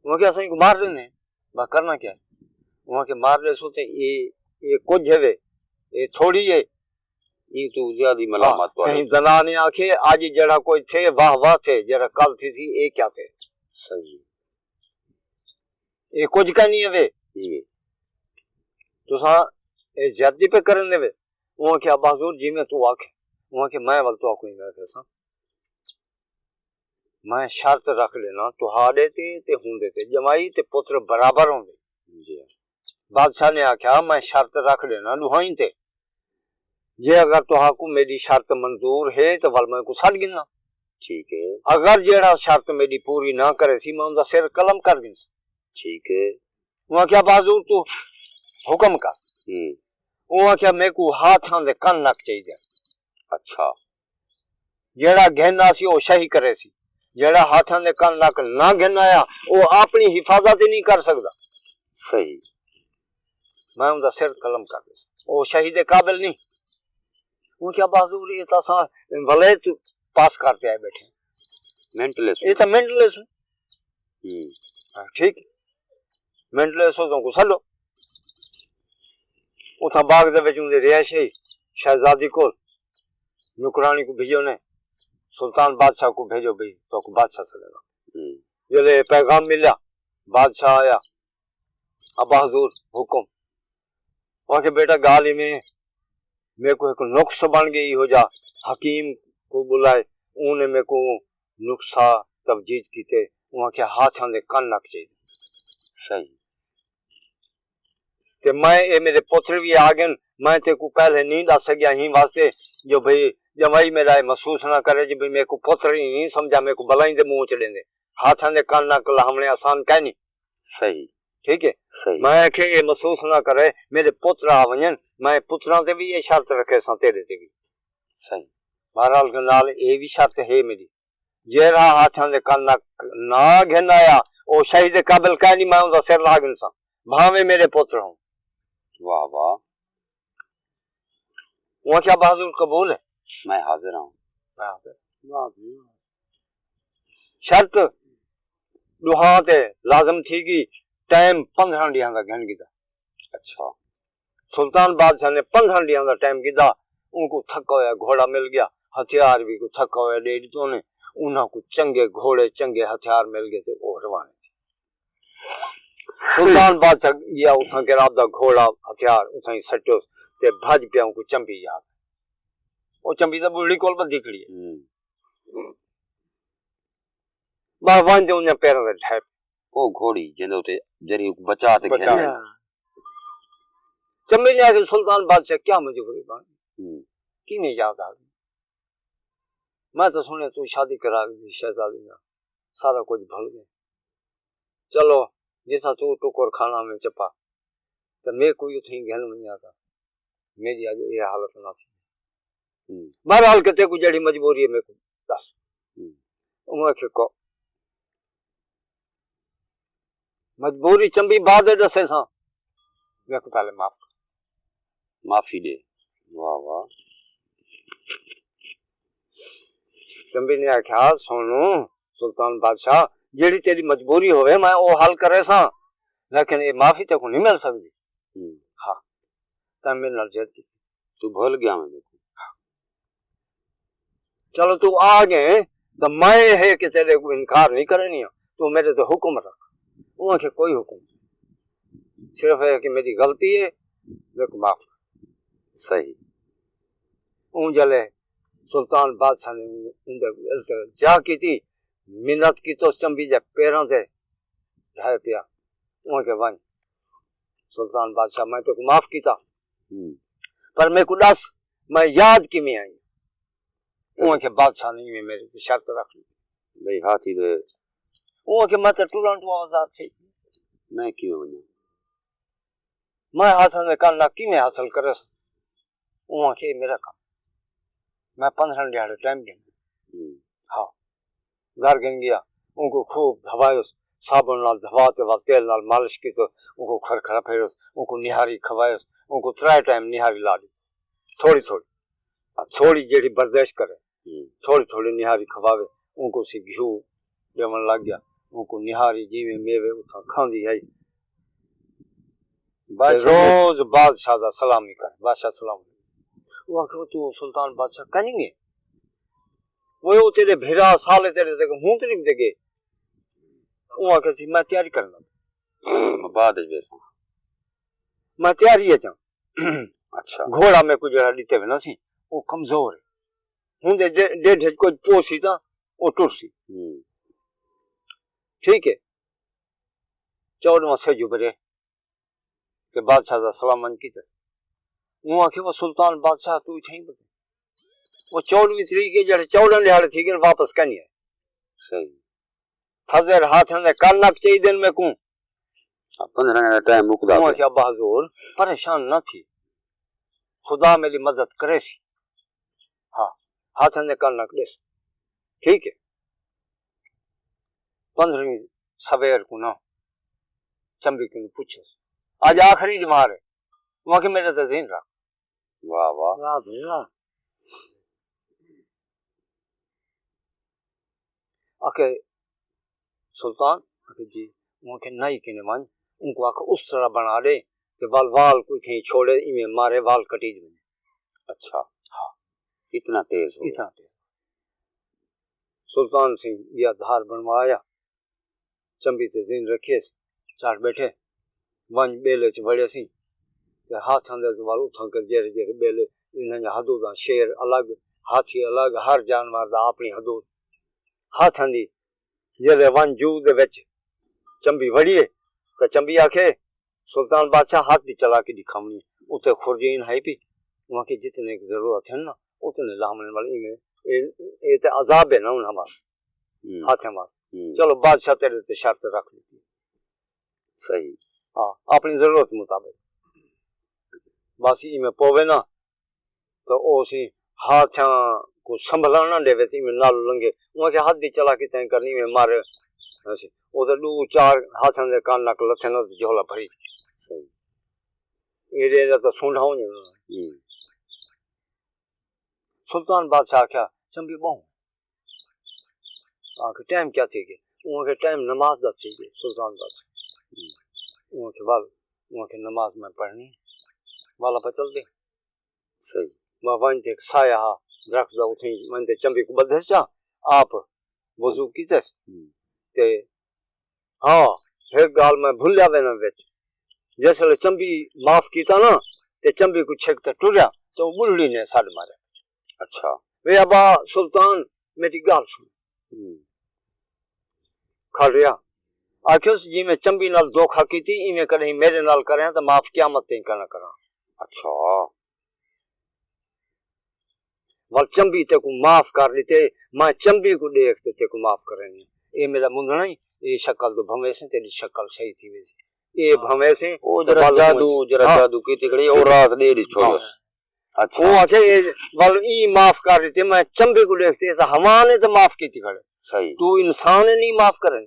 اوں آکھیا اساں اینکوں مار ݙیندے۔ بس کرنا کیا ہے؟ اوں آکھیا مار ݙیسوں تے اے، اے کجھ ہوے، اے تھوڑی ہے۔ ایں توں زیادہ ملامت ہاں، تہاݙے۔ کہیں زنا نے آکھے اڄ جیڑھا کوئی تھے واہ واہ تھے، جیڑھا کل تھیسی اے کیا تھے؟ صحیح۔ اے کجھ کائنی ہوے۔ جی۔ تساں اے زیادتی پئے کرݨ دے وے۔ اوں آکھیا ابا حضور جیویں توں آکھیں۔ اوں آکھیا میں ول تہاکوں ایویں آکھیساں۔ میں شرط رکھ ݙینا تہاݙے تے تے ہوندے تے، ڄمائی تے پتر برابر ہوندے۔ جی۔ بادشاہ نے آکھیا میں شرط رکھ ݙینا ݙوہائیں تے، جے اگر تہاکوں میݙی شرط منظور ہے تے ول میں کوں سݙ گھناں۔ ٹھیک ہے۔ اگر جیڑھا شرط میݙی پوری نہ کریسی میں اوندا سر قلم کر گھنساں۔ ٹھیک ہے۔ اوں آکھیا ابا حضور توں حکم کر۔ ہوں۔ اوں آکھیا میکوں ہاتھاں دے کن نک چاہیدے۔ اچھا۔ جیڑھا گھن آسی او شہی کریسی، جیڑھا ہاتھاں دے کن نک نہ گھن آیا او اپݨی حفاظت ہی نہیں کر سڳدا۔ صحیح۔ میں اوندا سر قلم کر ݙیساں، او شہی دے قابل نہیں۔ اوں آکھیا ابا حضور اے تاں اساں ولایت پاس کر تے آئے ٻیٹھے ہیں۔ منٹ لیسوں۔ اے تاں منٹ لیسوں۔ ہوں۔ ہاں، ٹھیک۔ منٹ لیسو تاں کوں سݙو۔ اتھاں باغ دے وچ اوندی رہائش ہے، شہزادی کول نوکرانی کوں بھیجو نے، سلطان بادشاہ کوں بھیجو بھئی تہاکوں بادشاہ سݙیندا۔ ہوں۔ جیلے پیغام ملیا، بادشاہ آیا، ابا حضور حکم۔ اوں آکھیا بیٹا ڳالھ ایویں، میکوں ہک نقص بݨ ڳئی، ایہو جا حکیم کوں ٻلائے، اوں نے میکوں نقصہ توجیج کیتے، اوں آکھیا ہاتھاں دے کن نک چاہیدے۔ صحیح۔ تے میں اے میݙے پتر وی آ ڳن، میں تیکوں پہلے نہیں ݙس سڳیا ہیں واسطے جو بھئی ڄمائی میݙا اے محسوس نہ کرے جو بھئی میکوں پتر ہی نہیں سمجھا، میکوں بلائیں دے منہ چ ݙیندے۔ ہاتھاں دے کن نک لہاوݨے آسان کائنی۔ صحیح۔ ٹھیک ہے؟ صحیح۔ میں آکھیا اے محسوس نہ کرے، میݙے پتر آ ونڄن، میں پتراں تے وی اے شرط رکھیساں تیݙے تے وی۔ صحیح۔ بہرحال نال اے وی شرط ہے میݙی، جیڑھا ہاتھاں دے کن نک نہ گھن آیا، او شہی دے قابل کائنی، میں اوندا سر لا گھنساں، بھانویں میݙے پتر ہون۔ واہ واہ۔ اوں آکھیا ابا حضور قبول ہے۔ میں حاضر ہاں۔ میں حاضر۔ واہ جی واہ۔ شرط ݙوہاں تے لازم تھی ڳئی، ٹائم پندرہ ݙینہاں دا گھن گھدا۔ اچھا۔ سلطان بادشاہ نے پندرہ ݙینہاں دا ٹائم گھدا، اونکوں تھکا ہویا گھوڑا مل ڳیا، ہتھیار وی کوں تھکا ہویا ݙے ݙتے نے، انہاں کوں چنڳے گھوڑے، چنڳے ہتھیار مل ڳئے تے او روانے۔ سلطان بادشاہ ڳیا اتھاں کر آپدا گھوڑا ہتھیار اتھاں ہی سٹیوس تے بھڄ پیا اونکوں چمبی یاد۔ او چمبی تاں ٻڈھڑی کول ٻدھی کھڑی ہے۔ ہوں۔ ٻاہر ونڄ تے اونجھے پیراں تے ڈھے پیا۔ او گھوڑی جیندے اتے جری بچا تے بچا۔ گھن آئی۔ چمبی نے آکھیا سلطان بادشاہ کیا مجبوری بݨ ڳئی؟ ہوں۔ کیویں یاد آ ڳئی؟ میں تاں سݨیا توں شادی کرا ڳئی شہزادی نال، سارا کجھ بھل ڳئے۔ چلو جتھاں توں ٹکر کھانا میں چپا تے میکوں اتھیں گھن ونڄا تاں میݙی اڄ اے حالت نہ تھی۔ ہوں۔ بہرحال کتے کوں جیڑھی مجبوری ہے میکوں ݙس۔ ہوں۔ اوں آکھیا کو مجبوری چمبی بعد ݙسے ساں، میکوں پہلے معاف کر۔ معافی ݙے۔ واہ واہ۔ چمبی نے آکھیا سوہݨو سلطان بادشاہ، جیڑھی تیݙی مجبوری ہووے میں او حل کریساں، لیکن اے معافی تیکوں نی مل سڳدی۔ ہوں۔ ہاں، تیں میݙے نال ضد کیتی۔ توں بھل ڳیا میں میکوں۔ چلو توں آ ڳئے تاں میں ہے کہ تیݙے کوں انکار نی کرݨی ہاں، توں میݙے تے حکم رکھ۔ اوں آکھیا کوئی حکم نی، صرف اے کہ میݙی غلطی ہے، میکوں معاف کر۔ صحیح۔ اوں جلے سلطان بادشاہ نے اوں- اوندے التجا کیتی، منت کیتوس چمبی دے پیراں تے ڈھے پیا۔ اوں آکھیا ونڄ سلطان بادشاہ میں تیکوں معاف کیتا، ہوں۔ پر میکوں ݙس میں یاد کیویں آئی؟ اوں آکھیا بادشاہ نے ایویں میݙے تے شرط رکھ ݙتی۔ بھئی ہاتھی دے۔ اوں آکھیا میں تاں ٹرݨ توں آزاد تھئی۔ میں کیویں ونڄاں؟ میں ہاتھاں دے کن نہ کیویں حاصل کریس؟ اوں آکھیا اے میݙا کم، میں پندرہ ݙیہاڑے ٹائم ݙینداں۔ ہوں۔ ہاں۔ گھر گھن ڳیا، اونکوں خوب دھوایوس، صابݨ نال دھوا تے ول تیل نال مالش کیتوس، اونکوں کھرکھرا پھیروس، اونکوں نہاری کھوایوس، اونکوں ترائے ٹائم نہاری لا ݙتی۔ تھوڑی تھوڑی، تھوڑی جیڑھی برداشت کرے، ہوں۔ تھوڑی تھوڑی نہاری کھواوے، اونکوں سی گھیو ݙیوݨ لڳ ڳیا۔ اونکوں نہاری جیویں میوے اتھاں کھاندی ہئی۔ تے بادشاہ روز بادشاہ دا سلامی کر، بادشاہ سلام۔ او آکھے توں سلطان بادشاہ کنی ڳئے؟ وہ او تیݙے بھرا سالے تیݙے تے ہوں تریف دے ڳئے۔ او آکھے سی میں تیاری کرنا۔ میں بعد وچ ویساں۔ میں تیاری اچ ہاں۔ اچھا۔ گھوڑا میکوں جیڑھا ݙتے وینا سی، او کمزور ہے۔ ہوں دے ڈے- ڈیڈھ اچ کجھ پوسی تاں او ٹرسی۔ ہوں۔ ٹھیک ہے۔ چوݙواں سجھ ابھرے تے بادشاہ دا سلام ونڄ کیتے۔ اوں آکھیا وہ سلطان بادشاہ توں اتھائیں بتے۔ وہ چوݙویں تریخ ہے جیڑھے چوݙاں ݙیہاڑے تھی ڳئے واپس کائنی آئے۔ صحیح۔ فضل ہاتھاں دے کن نک چاہیدن میکوں۔ ہاں، پندرہ ݙینھ دا ٹائم مکدا اوں پیا۔ آکھیا ابا حضور پریشان نہ تھی، خدا میݙی مدد کریسی۔ ہاں، ہاتھاں دے کن نک ݙیس۔ ٹھیک ہے۔ پندرھویں سویر کوں نہ چمبی کنوں پچھس، اڄ آخری ݙیہاڑ ہے؟ اوں آکھیا میݙے تے ذہن رکھ۔ واہ واہ۔ واہ بھئی واہ۔ آکھے سلطان؟ آکھے جی۔ اوں آکھے نائی کنے ونڄ، اونکوں آکھ اس طرح بݨا ݙے تے ول وال کوں اتھیں چھوڑے، ایویں مارے وال کٹیج ونڄے۔ اچھا۔ ہاں۔ اتنا تیز ہو اتنا تیز۔ سلطان سئیں ٻیا دھار بݨوایا، چمبی تے زین رکھیس، چڑھ ٻیٹھے، ونڄ ٻیلے اچ وڑیسیں تے ہاتھاں دے ول اتھاں کر جیڑھے جیڑھے ٻیلے، انہاں دیاں حدوداں، شیر الڳ، ہاتھی الڳ، ہر جانور دا اپݨی حدود۔ ہاتھاں دی جیڑھے ونڄ جو دے وچ چمبی وڑیے تاں چمبی آکھے، سلطان بادشاہ ہتھ دی چلاکی ݙکھاوݨی ہے، اتے خرجین ہئی پئی، اوں آکھے جتنے کی ضرورت ہے نا اتنے لاوݨے ول، ایویں اے، اے تے عذاب ہے نا انہاں واسطے، ہوں۔ ہاتھیں واسطے۔ ہوں۔ چلو بادشاہ تیݙے تے شرط رکھ ݙتی۔ صحیح۔ ہاں، اپݨی ضرورت مطابق۔ بس ایویں پووے نا تاں او سی ہاتھاں کوں سنبھلݨ نہ ݙیوے تے ایویں نال لنگھے۔ اوں آکھیا ہتھ دی چلاکی تیں کرنی، ایویں مارے۔ اسی او تے ݙو چار ہاتھاں دے کن نک لتھے نہ تے جھولا بھری۔ صحیح۔ ایݙے دا تاں سونڈھا ہو ونڄے۔ ہوں۔ سلطان بادشاہ آکھیا چمبی ٻہوں۔ آکھے ٹائم کیا تھی ڳئے؟ اوں آکھے ٹائم نماز دا تھی ڳئے سلطان بادشاہ۔ ہوں۔ اوں آکھے ول، اوں آکھے نماز میں پڑھنی ہے۔ ول آپاں چلدے۔ صحیح۔ میں ونڄ تے ہک سایہ ہا درخت دا، اتھیں ونڄ تے چمبی کوں ٻدھس چا، آپ وضو کیتس۔ ہوں۔ تے ہاں، ہک ڳالھ میں بھلیا ویندم وچ، جس ویلے چمبی معاف کیتا نا، تے چمبی کوں چھک تے ٹریا، تے او ٻلھڑی نے سݙ ماریا۔ اچھا۔ وے ابا سلطان، میݙی ڳالھ سݨ۔ ہوں۔ کھڑ رہیا۔ آکھیس، جیویں چمبی نال دھوکھا کیتی، ایویں کݙہیں میݙے نال کریں تاں معاف قیامت تئیں کنا کراں۔ اچھا۔ ول چمبی تیکوں معاف کر ݙتے، میں چمبی کوں ݙیکھ تے تیکوں معاف کرینی۔ اے میݙا منڈھݨا ہی، اے شکل توں بھنویسیں، تیݙی شکل صحیح تھی ویسی۔ اے بھنویسیں او تے جڑا ول جادو، جڑا ہاں۔ جادو کیتی کھڑی، او رات ݙے ݙی چھوڑیس۔ ہاں۔ اچھا۔ او آکھے، اے ول ایں معاف کر ݙتے، میں چمبی کوں ݙیکھ تے تاں حیوان ہے تے معاف کیتی کھڑے۔ صحیح۔ توں انسان ہے، نہیں معاف کریں۔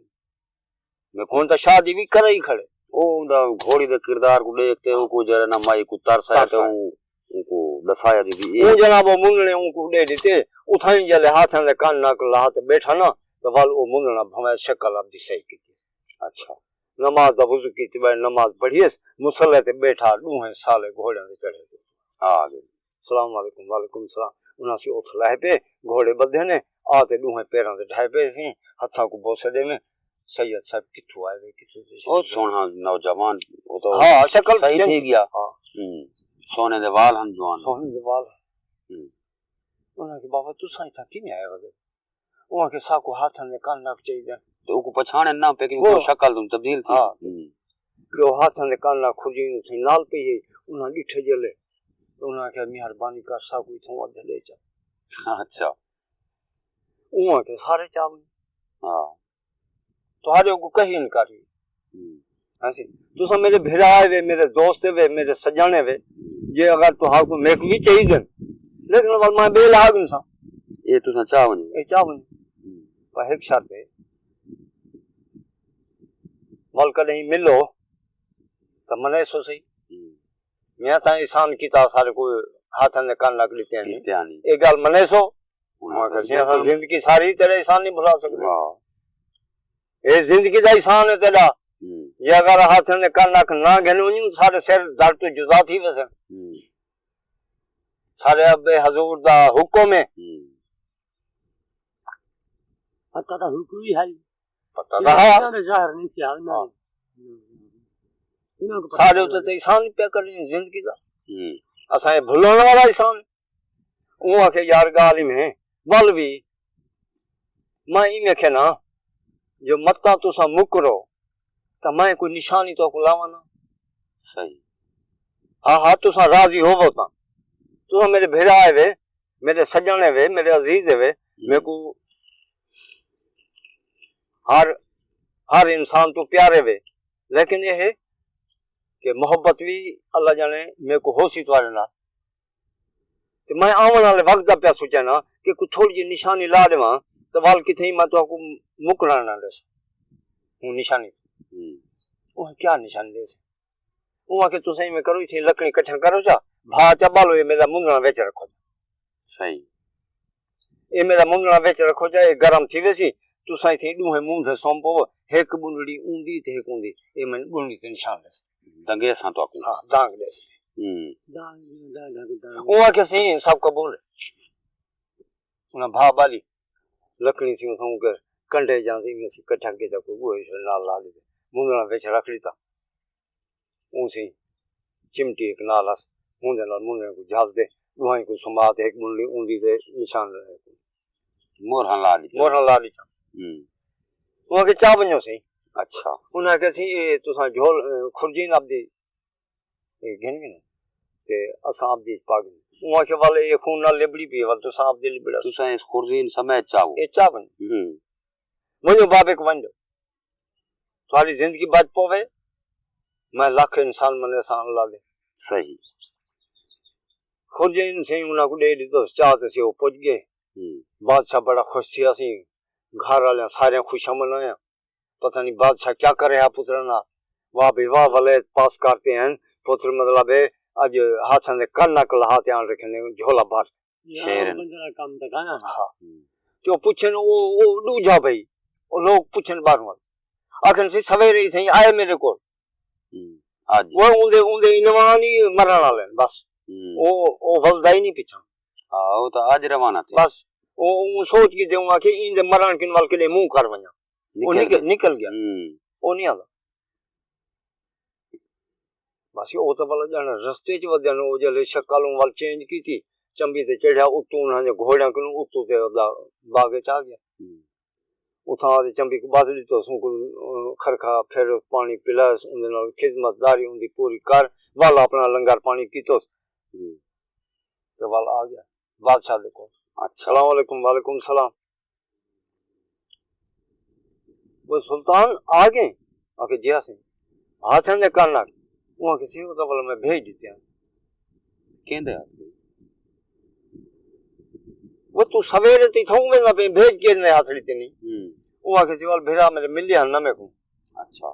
میں ہݨ تاں شادی وی کرائی کھڑے۔ او اوندا گھوڑی دے کردار کوں ݙیکھ تے اونکوں جیڑھا نہ مائی کوں ترس آیا ترس تے آیا۔ اوں، اونکوں ݙسایا دی دی اے۔ اوں جناب او منڈھݨے اونکوں ݙے ݙتے، اتھائیں جلے ہاتھاں دے کن نک لا تے ٻیٹھا نا، تے ول او منڈھݨا بھنویں شکل آپدی صحیح کیتی۔ اچھا۔ نماز دا وضو کیتی ٻئے نماز پڑھیس، مصلی تے ٻیٹھا، ݙوہیں سالے گھوڑیاں تے چڑھے تے آ ڳئے۔ السلام علیکم، وعلیکم السلام۔ انہاں سی اتھ لہہ پئے، گھوڑے ٻدھے نے، آ تے ݙوہیں پیراں تے ڈھائے پئے سیں، ہتھاں کوں بوسے ݙیویں، سید صاحب کتھوں آئے وے، کتھوں تشریف او لے؟ سوہݨا نوجوان، او تاں ہاں، شکل صحیح چنڳی۔ تھی ڳیا۔ ہاں۔ ہوں۔ سونے دے وال ہن جوان۔ سونے دے وال۔ ہوں۔ انہاں آکھیا، بابا، تساں اتھاں کیویں آئے وے؟ انہاں آکھیا، ساکوں ہاتھاں دے کن نک چاہیدے۔ تے اوکوں پچھاݨے نہ پئے کہ او۔ شکل توں تبدیل تھی۔ ہاں۔ ہوں۔ کہ او ہاتھاں دے کن نک کھجی نوں تھئی نال پئی ہے، انہاں ݙٹھے جلے۔ انہاں آکھیا، مہربانی کر، ساکوں اتھوں ودھ لے چا۔ اچھا۔ اوں آکھیا، سارے چا ونڄو۔ ہاں۔ تہاݙے کوں کہیں انکاری۔ ہوں۔ ہاں سی۔ تساں میݙے بھرا وے، میݙے دوست وے، میݙے سڄݨ وے۔ جے اگر تہاکوں میکوں وی چاہیدن، لیکن ول میں ٻئے لا گھنساں۔ اے تساں چا ونڄو۔ اے چا ونڄو۔ ہوں۔ پر ہک شرط ہے۔ ول کݙہیں ملو، تاں منیسو صحیح۔ ہوں۔ میں تاں احسان کیتا، سارے کوں ہاتھاں دے کن نک ݙتے ہن۔ ݙتے ہن۔ اے ڳالھ منیسو؟ انہاں میں آکھیا، سئیں، اساں زندگی ساری تیݙا احسان نہیں بھلا سڳدے۔ واہ۔ اے زندگی دا احسان ہے تیݙا۔ ہوں۔ جے اگر ہاتھاں دے کن نک نہ گھن ونڄوں، سارے سر درد توں جدا تھی ویسن۔ ہوں۔ سارے ابے حضور دا حکم ہے۔ ہوں۔ پتہ تاں حکم ہی ہے۔ پتہ تاں ہے۔ انہاں دے ظاہر نہیں تھیا، انہاں ہاں۔ نے۔ انہاں کوں پتہ سارے نہیں۔ اتے تے احسان پیا کریں زندگی دا۔ ہوں۔ اساں اے بھلݨ والا احسان ہے۔ اوں آکھیا، یار، ڳالھ ایویں ہے، ول وی میں ایویں آکھیا نا، جو متاں تساں مکرو، تاں میں کوئی نشانی تہاکوں لاواں نا۔ صحیح۔ ہا، ہا، تساں راضی ہووو تاں۔ تساں میݙے بھرا وے، میݙے سڄݨ وے، میݙے عزیز وے، ہوں۔ میکوں ہر، ہر انسان توں پیارے وے، لیکن اے ہے کہ محبت وی اللہ ڄاݨے میکوں ہوسی تہاݙے نال۔ تے میں آوݨ والے وقت دا پیا سوچاں نا کہ کوئی تھوڑی جئی نشانی لا ݙیواں، تے ول کتھیں میں تہاکوں مکرݨ نہ ݙیساں۔ ہوں نشانی۔ ہوں۔ او کیا نشانی ݙیسے؟ اوں آکھیا، تساں ایویں کرو، اتھیں لکڑیں کٹھیاں کرو چا، بھا چا ٻالو، اے میݙا منڈھݨا وچ رکھو۔ صحیح۔ اے میݙا منڈھݨا وچ رکھو چا، اے گرم تھی ویسی، تساں اتھیں ݙوہیں مونڈھے سم پو، ہک ٻنڈڑی اوندی تے ہک اوندی، اے میں ٻنڈڑی تے نشان ݙیس۔ دنگے ساں تہاکوں۔ ہاں، دانگ ݙیس۔ ہوں۔ دانگ، دانگ، دانگ، دانگ۔ اوں آکھیا، سئیں، سب قبول ہے۔ انہاں بھا ٻالی، لکڑیں تھیوں اتھوں کے کنڈے جاندی میں سی کٹھا کیتا، کوئی ڳوہے شوہے نال لا ݙتے، منڈھݨا وچ رکھ ݙتا۔ اوں سی چمٹی ہک نال ہس، اوندے نال منڈھݨے کوں جھل تے ݙوہائیں کوں سمبھا تے ہک ٻنڈڑی اوندی تے نشان لایا۔ مورھاں لا ݙتیاں۔ مورھاں لا ݙتیاں۔ ہوں۔ اوں آکھیا، چا ونڄو سئیں۔ اچھا۔ انہاں آکھیا، سئیں، اے تساں جھول، اے، خرجین آپدی اے گھن گھن تے اساں آپدی اچ پا گھن۔ اوں آکھیا، ول اے خون نال لبڑی پئی ہے، ول تساں آپدی لبڑا۔ تساں اس خرزین سمیت چاہو۔ اے چا ونڄو۔ ہوں۔ ونڄو بابے کوں ونڄو۔ تہاݙی زندگی بچ پووے، میں لکھ انسان منیساں اللہ دے۔ صحیح۔ خرجین سئیں انہاں کوں ݙے ݙتو، چا تے سی او پڄ ڳئے۔ ہوں۔ بادشاہ بڑا خوش تھیا سی، گھر والیاں ساریاں خوشیاں منایاں۔ پتہ نہیں بادشاہ کیا کرے ہا پتراں نال۔ واہ بھئی واہ، ولید پاس کرتے ہیں۔ پتر مطلب ہے، اڄ ہاتھاں دے کن نک لہا تے آن رکھے نے، جھولا بھر۔ شعر ہن۔ بندے دا کم تے کھانا۔ ہاں۔ ہوں۔ تے او پچھن، او، او ݙوجھا بھئی، او لوک پچھن ٻاہروں آ۔ آکھن، سئیں، سویرے ہی سئیں آئے میݙے کول۔ ہوں۔ اڄ۔ او اوندے، اوندے عنوان ہی مرݨ والے ہن، بس۔ ہوں۔ او، او ولدا ہی نہیں پچھاں۔ ہاں، او تاں اڄ روانہ تھئے۔ بس، او، او سوچ کے تے اوں آکھے، ایندے مرݨ کن ول کݙے منہ کر ونڄاں۔ او نکل نکل، گئے۔ نکل ڳیا۔ ہوں۔ او نہیں آندا۔ بس او تاں ولا ڄاݨا، رستے چ ودیاں نوں او جلے شکل اوں ول چینج کیتی، چمبی تے چڑھیا، اتوں انہاں نے گھوڑیاں کنوں اتوں تے اودا باغ چ آ ڳیا۔ اتھاں آدے چمبی کوں ٻدھ ݙتوس، اوں کوں خرخا پھر پاݨی پلائس، اوندے نال خدمت داری اوندی پوری کر، ول اپݨا لنگر پاݨی کیتوس تے ول آ ڳیا۔ بادشاہ دے کول۔ اچھا۔ السلام علیکم۔ وعلیکم السلام۔ وہ سلطان آ ڳئے؟ آکھے جی ہاں سئیں۔ ہاتھاں دے کن آ۔ اوں آکھے سی، او تاں ول میں بھیج ݙتے ہن۔ کیندے ہتھ؟ وہ توں سویرے تے اتھوں ویندا پئیں، بھیج کیندے ہتھ ݙتے نہیں؟ ہوں۔ اوں آکھے سی، ول بھرا میݙے ملے ہن نہ میکوں۔ اچھا۔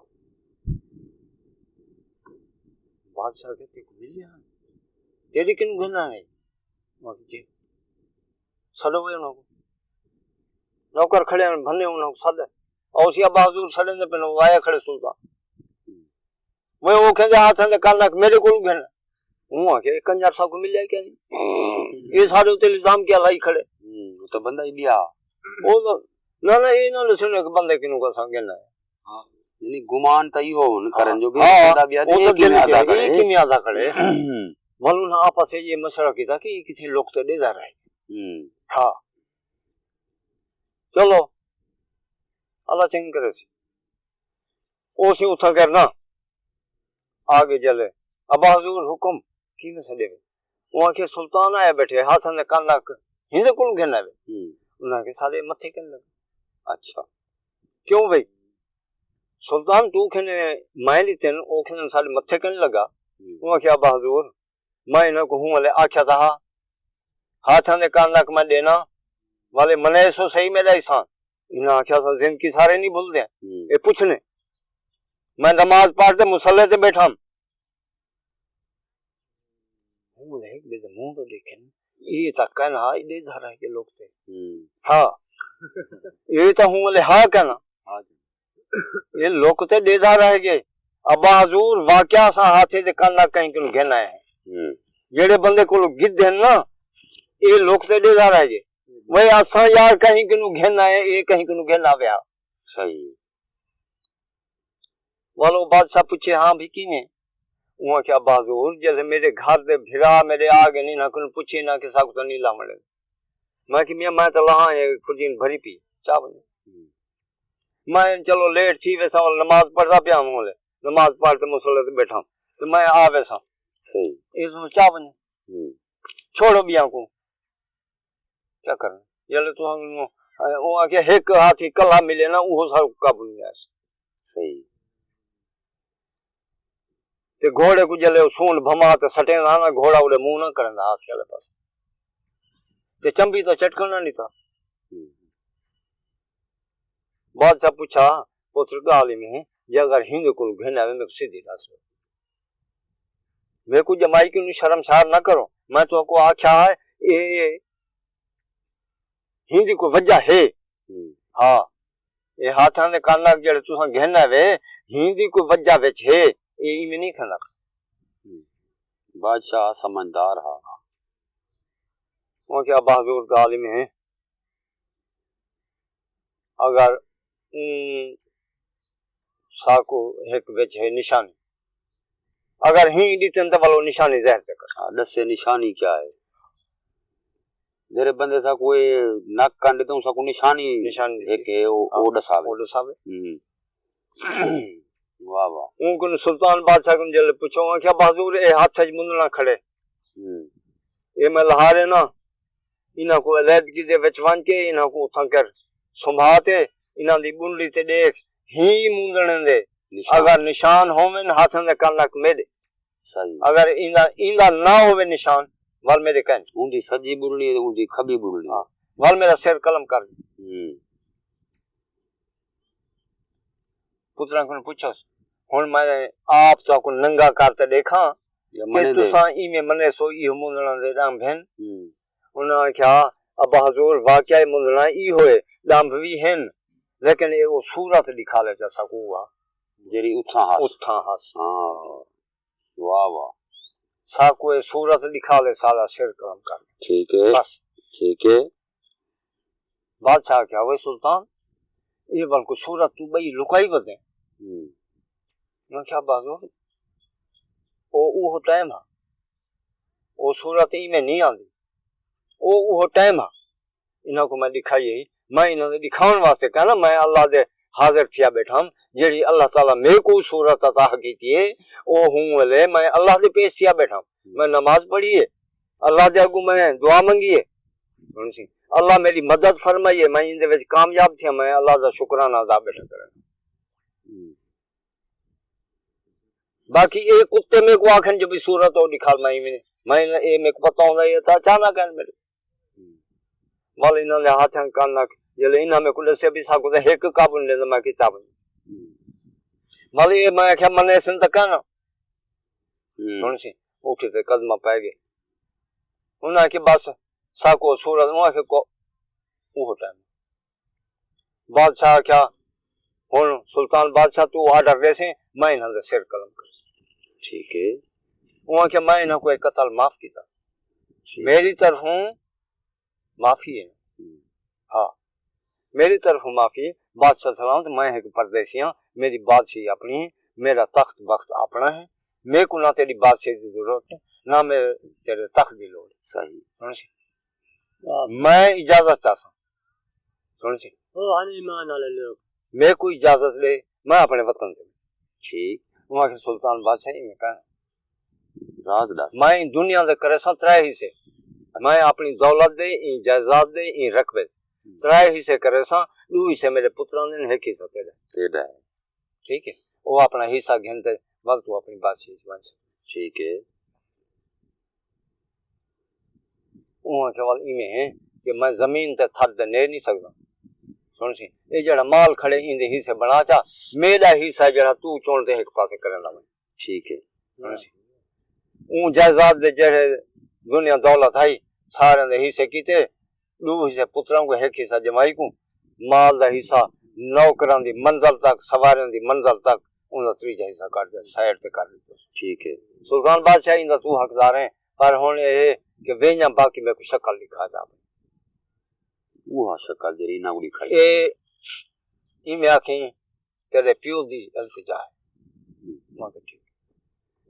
بادشاہ آکھے تیکوں ملے ہن؟ تیݙے کنوں گھن آئے؟ اوں آکھے جی۔ سݙو وے انہاں کوں۔ نوکر کھڑے ہن، بھنے انہاں کوں سݙ۔ او سی ابا حضور سݙیندے پئن، او آئے کھڑے سلطان۔ میں او کھیندے ہاتھاں دے کن آکھ میݙے کول گھن۔ اوں آکھے، اے کنجر ساکوں ملیا کیا نہیں؟ اے ساݙے اتے الزام کیا لائی کھڑے؟ ہوں، او تاں بندہ ہی ٻیا۔ او تاں، نہ، نہ، اے نہ ݙسن کہ بندے کنوں کو اساں گھن آئے۔ ہاں۔ یعنی گمان تاں ایہو ہن کرن جو کہ ہاں، بندہ ٻیا تے او اے تاں کیویں دل آہدا کھڑے، کھڑے؟ اے کیویں آہدا کھڑے؟ ول انہاں آپس وچ اے مشورہ کیتا کہ اے کتھے لک تے ݙیہدا رہ ڳئے۔ ہوں۔ ہاں۔ چلو، اللہ چنڳ کریسی۔ او سی اتھاں کرنا۔ آ ڳئے جلے۔ ابا حضور حکم، کیویں سݙے وے؟ اوں آکھے سلطان آئے ٻیٹھے، ہاتھاں دے کن آکھ، ہیندے کول گھن آوے۔ ہوں۔ انہاں آکھے ساݙے متھے کن لڳا۔ اچھا۔ کیوں بھئی؟ سلطان توں کھیندے میں ݙتے ہن، او کھیندے ساݙے متھے کن لڳا۔ ہوں۔ اوں آکھے ابا حضور، میں انہاں کوں ہوں ولے آکھیا تاں ہا، ہاتھاں دے کن آکھ میں ݙینا، ولے منیسو صحیح میݙا احسان۔ انہاں آکھیا اساں زندگی سارے نہیں بھلدے۔ ہوں۔ اے پچھنے۔ میں نماز پڑھ تے مصلی تے ٻیٹھا ہم۔ ہوں ولے ہک ٻئے دے منہ تاں ݙیکھن، اے تاں کہنا ہا، اے ݙیہدا رہ ڳئے لک تے۔ ہوں۔ ہاں۔ اے تاں ہوں ولے ہا کہنا۔ ہاں جی۔ اے لک تے ݙیہدا رہ ڳئے۔ ابا حضور، واقعہ اساں ہاتھے دے کن آکھ کہیں کنوں گھن آئے ہیں۔ ہوں۔ جیڑھے بندے کولوں گھدے ہن نا، اے لک تے ݙیہدا رہ ڳئے۔ وے اساں یار کہیں کنوں گھن آئے، اے کہیں کنوں گھن آویا۔ صحیح۔ ول او بادشاہ پچھے، ہاں بھئی کیویں؟ اوں آکھیا ابا حضور، جیسے میݙے گھر دے بھرا میݙے آ ڳئے، انہاں کنوں پچھے نہ کہ ساکوں تاں نہیں لاوݨ ݙیندے۔ میں کہ میاں میں تاں لہاں اے کھجین بھری پئی، چا ونڄو۔ ہوں۔ میں چلو لیٹ تھی ویساں، ول نماز پڑھدا پیا ہوں ولے۔ نماز پڑھ تے مصلی تے ٻیٹھا ہوں۔ تے میں آ ویساں۔ صحیح۔ اے سوں چا ونڄو۔ ہوں۔ چھوڑو ٻیاں کوں۔ کیا کرݨا؟ جلے تساں، او آکھیا ہک ہاتھی کلھا ملے نا، اوہو ساکوں قابو نہیں آ سڳدا۔ صحیح۔ تے گھوڑے کوں جلے او سونڈ بھما تے سٹیندا نا، گھوڑا اوݙے منہ نہ کریندا ہاتھی والے پاسے۔ تے چمبی تاں چٹکݨ نہ ݙتا۔ ہوں۔ بادشاہ پچھا، پتر ڳالھ ایویں ہے، جے اگر ہیندے کولوں گھن آوے، میکوں سدھی ݙس ݙیو۔ میکوں ڄمائی کنوں شرمسار نہ کرو۔ میں تہاکوں آکھیا ہے، اے، اے ہیندی کوئی وجہ ہے۔ ہوں۔ ہاں۔ اے ہاتھاں دے کن آکھ جیڑھے تساں گھن آوے، ہیندی کوئی وجہ وچ ہے۔ اے ایویں نہیں کھیندا۔ ہوں۔ بادشاہ سمجھدار ہا۔ اوں آکھیا ابا حضور ڳالھ ایویں ہے۔ اگر اوں ساکوں ہک وچ ہے نشانی۔ اگر ہیں ݙتن تاں ول او نشانی ظاہر تے کر۔ ہاں، ݙسے نشانی کیا ہے؟ جیڑھے بندے ساکوں اے نک کن ݙتن، ساکوں نشانی نشانی ہک ہے، او، ہاں۔ او ݙساوے۔ او ݙساوے۔ ہوں۔ واہ واہ۔ اوں کوں سلطان بادشاہ کوں جلے پچھو، آکھیا بہادر اے ہتھ اچ مندڑاں کھڑے۔ ہوں۔ اے میں لہارے نا، انہاں کوں علیحدگی دے وچ ونڄ کے انہاں کوں اتھاں کر سنبھا تے انہاں دی ٻنڈی تے ݙیکھ، ہیں مندڑیں دے نشان۔ اگر نشان ہوون ہتھاں دے کن لک میݙے۔ صحیح۔ اگر ایندا، ایندا نہ ہووے نشان، ول میݙے کائنی۔ اوندی سڄی ٻݙݨی ہے، اوندی کھٻی ٻݙݨی ہے۔ ہاں۔ ول میݙا سر قلم کر۔ ہوں۔ پتراں کوں پچھوس، ہݨ میں آپ تہاکوں ننگا کر تے ݙیکھاں یا کہ منے دے۔ تساں ایویں منیسو، ایہو مندڑاں دے ݙنب ہن؟ ہوں۔ انہاں آکھیا، ابا حضور، واقعی مندڑاں ایہو ہے، ݙنب وی ہن، لیکن اے او صورت ݙکھالے چا ساکوں وا۔ جیڑھی اتھاں ہس۔ اتھاں ہس۔ ہاں۔ واہ واہ۔ ساکوں اے صورت ݙکھالے، ساݙا سر قلم کر۔ ٹھیک ہے۔ بس۔ ٹھیک ہے۔ بادشاہ آکھیا، وے سلطان، اے ول کوئی صورت توں ٻئی لکائی ودیں؟ ہوں۔ میں آکھیا، بہادر، او اوہو ٹائم ہا۔ او صورت ایویں نہیں آندی۔ او اوہو ٹائم ہا۔ انہاں کوں میں ݙکھائی ہئی۔ میں انہاں دے ݙکھاوݨ واسطے کہنا، میں اللہ دے حاضر تھیا ٻیٹھا ہم۔ جیڑھی اللہ تعالیٰ میکوں صورت عطا کیتی ہے، او ہوں ویلے میں اللہ دے پیش تھیا ٻیٹھا ہم۔ میں نماز پڑھی ہے، اللہ دے اڳوں میں دعا منگی ہے۔ ہݨ سی، اللہ میری مدد فرمائی ہے، میں ایندے وچ کامیاب تھیا، میں اللہ دا شکرانہ ادا ٻیٹھا کرݨ۔ باقی اے کتے میکوں آکھن جو بھی صورت او ݙکھا، میں ایویں، میں اے میکوں پتہ ہوندا ہے تاں اچانک آکھن میرے۔ ول انہاں دے ہاتھ ہن کن نہ، جلے انہاں میکوں ݙسیا بھی ساکوں تاں ہک قابو نہیں لیندا، میں کتاب نہیں۔ ول اے میں آکھیا، منے سن تاں کہنا۔ ہوں۔ ہݨ سی، اٹھ تے قدمہ پے ڳئے۔ انہاں آکھیا، بس ساکوں صورت، انہاں آکھیا، کو اوہو ٹائم۔ بادشاہ آکھیا، ہݨ سلطان بادشاہ توں آرڈر ݙیسیں، میں انہاں دے سر قلم کریساں۔ ٹھیک ہے۔ انہاں آکھیا، میں انہاں کوں اے قتل معاف کیتا۔ ٹھیک۔ میری طرفوں معافی ہے۔ ہوں۔ ہاں، میری طرفوں معافی ہے۔ بادشاہ سلامت، میں ہک پردیسی ہاں، میری بادشاہی اپݨی ہے، میرا تخت بخت اپݨا ہے، میکوں نہ تیݙی بادشاہی دی ضرورت ہے، نہ میرے تیݙے تخت دی لوڑ ہے۔ صحیح۔ سݨ سی؟ واہ۔ میں اجازت چاہساں۔ سݨ سی؟ او ہن ایمان والے لوگ۔ میکوں اجازت ݙے، میں اپݨے وطن تے۔ ٹھیک۔ انہاں آکھیا، سلطان بادشاہ ایویں کہنا۔ راز ݙس۔ میں ایں دنیا دے کریساں ترے حصے۔ میں اپݨی دولت دے، ایں جائیداد دے، ایں رقبے دے۔ ترے حصے کریساں، ݙو حصے میرے پتراں دے، ہک حصہ تیݙا۔ تیݙا ہے۔ ٹھیک ہے؟ او اپݨا حصہ گھن تے ول توں اپݨی بادشاہی وچ ونڄ۔ ٹھیک ہے۔ اوں آکھیا، ول ایویں ہے کہ میں زمین تے تھݙ تے نیڑ نہیں سڳدا۔ سݨ سی، اے جیڑھا مال کھڑے ایندے حصے بݨا چا، میݙا حصہ جیڑھا توں چݨ تے ہک پاسے کریندا ونڄ۔ ٹھیک ہے۔ سݨ سی۔ اوں جائیداد دے جیڑھے دنیا دولت ہئی، سارے دے حصے کیتے، ݙو حصے پتراں کوں، ہک حصہ جمائی کوں، مال دا حصہ نوکراں دی منزل تک، سواریاں دی منزل تک، اوندا تریجھا حصہ کر ݙے، سائیڈ تے کر ݙتے۔ ٹھیک ہے۔ سلطان بادشاہ ایندا توں حقدار ہیں، پر ہݨ اے ہے کہ ویندیاں باقی میکوں شکل ݙکھا ݙے۔ اوہا شکل جیڑھی انہاں کوں ݙکھائی۔ اے ایویں آکھیں، تیݙے پیو دی التجا ہے۔ میں آکھیا، ٹھیک۔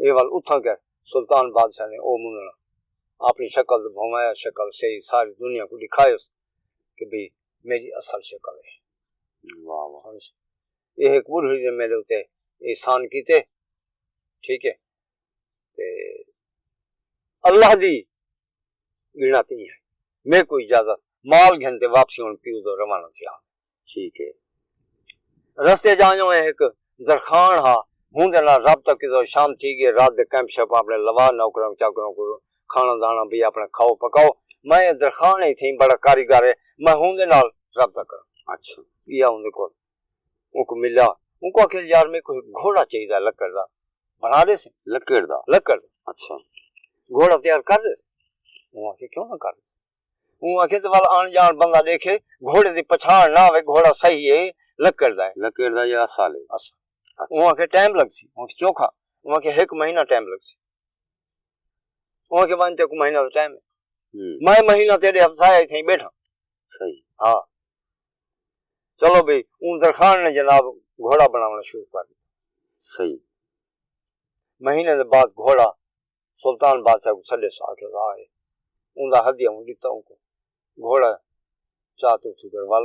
اے ول اتھاں ڳئے، سلطان بادشاہ نے او منݨا اپݨی شکل تے بھنوایا، شکل صحیح ساری دنیا کوں ݙکھایوس کہ بھئی میݙی اصل شکل ہے۔ واہ واہ۔ سمجھ؟ اے ہک ٻڈھڑی نے میݙے اتے احسان کیتے، ٹھیک ہے، تے اللہ دی ڳݨت ایں ہے، میکوں اجازت، مال گھن تے واپسی ہݨ پیو دو روانہ تھیا۔ ٹھیک ہے۔ رستے چ آیوں ہک درخان ہا، ہوندے نال رابطہ کیتا، شام تھی ڳئی، رات دے کیمپ شیمپ اپݨے لوا، نوکراں چاکراں کوں کھاݨا داݨا بھی اپݨا کھاؤ پکاؤ، میں اے درخان ہی تھیں بڑا کاریگر ہے، میں ہوندے نال رابطہ کراں۔ اچھا۔ ڳیا ہوندے کول۔ اونکوں ملیا، اونکوں آکھیا، یار میکوں ہک گھوڑا چاہیدا لکڑ دا، بݨا ݙیسیں؟ لکڑ دا؟ لکڑ دا۔ اچھا۔ گھوڑا تیار کر ݙیسیں؟ اوں آکھیا، کیوں نہ کر ݙیسیں؟ اوں آکھیا، تے ول آݨ ڄاݨ بندہ ݙیکھے، گھوڑے دی پچھاݨ نہ ہووے، گھوڑا صحیح ہے، لکڑ دا ہے۔ لکڑ دا یا اصل ہے؟ اصل۔ اچھا۔ اوں آکھیا، ٹائم لڳسی؟ اوں آکھیا، چوکھا؟ اوں آکھیا، ہک مہینہ ٹائم لڳسی۔ اوں آکھیا، ونڄ، تیکوں مہینہ دا ٹائم ہے۔ ہوں۔ میں مہینہ تیݙے ہمسائے تھیں ٻیٹھاں۔ صحیح۔ ہاں۔ چلو بھئی، اوں درخان نے جناب گھوڑا بݨاوݨا شروع کر ݙتا۔ صحیح۔ مہینے دے بعد گھوڑا سلطان بادشاہ کوں سݙیس، آکھیا، آ ہے۔ اوندا ہدیہ اوں ݙتا اونکوں۔ گھوڑا چا تے اتھوں پھر ول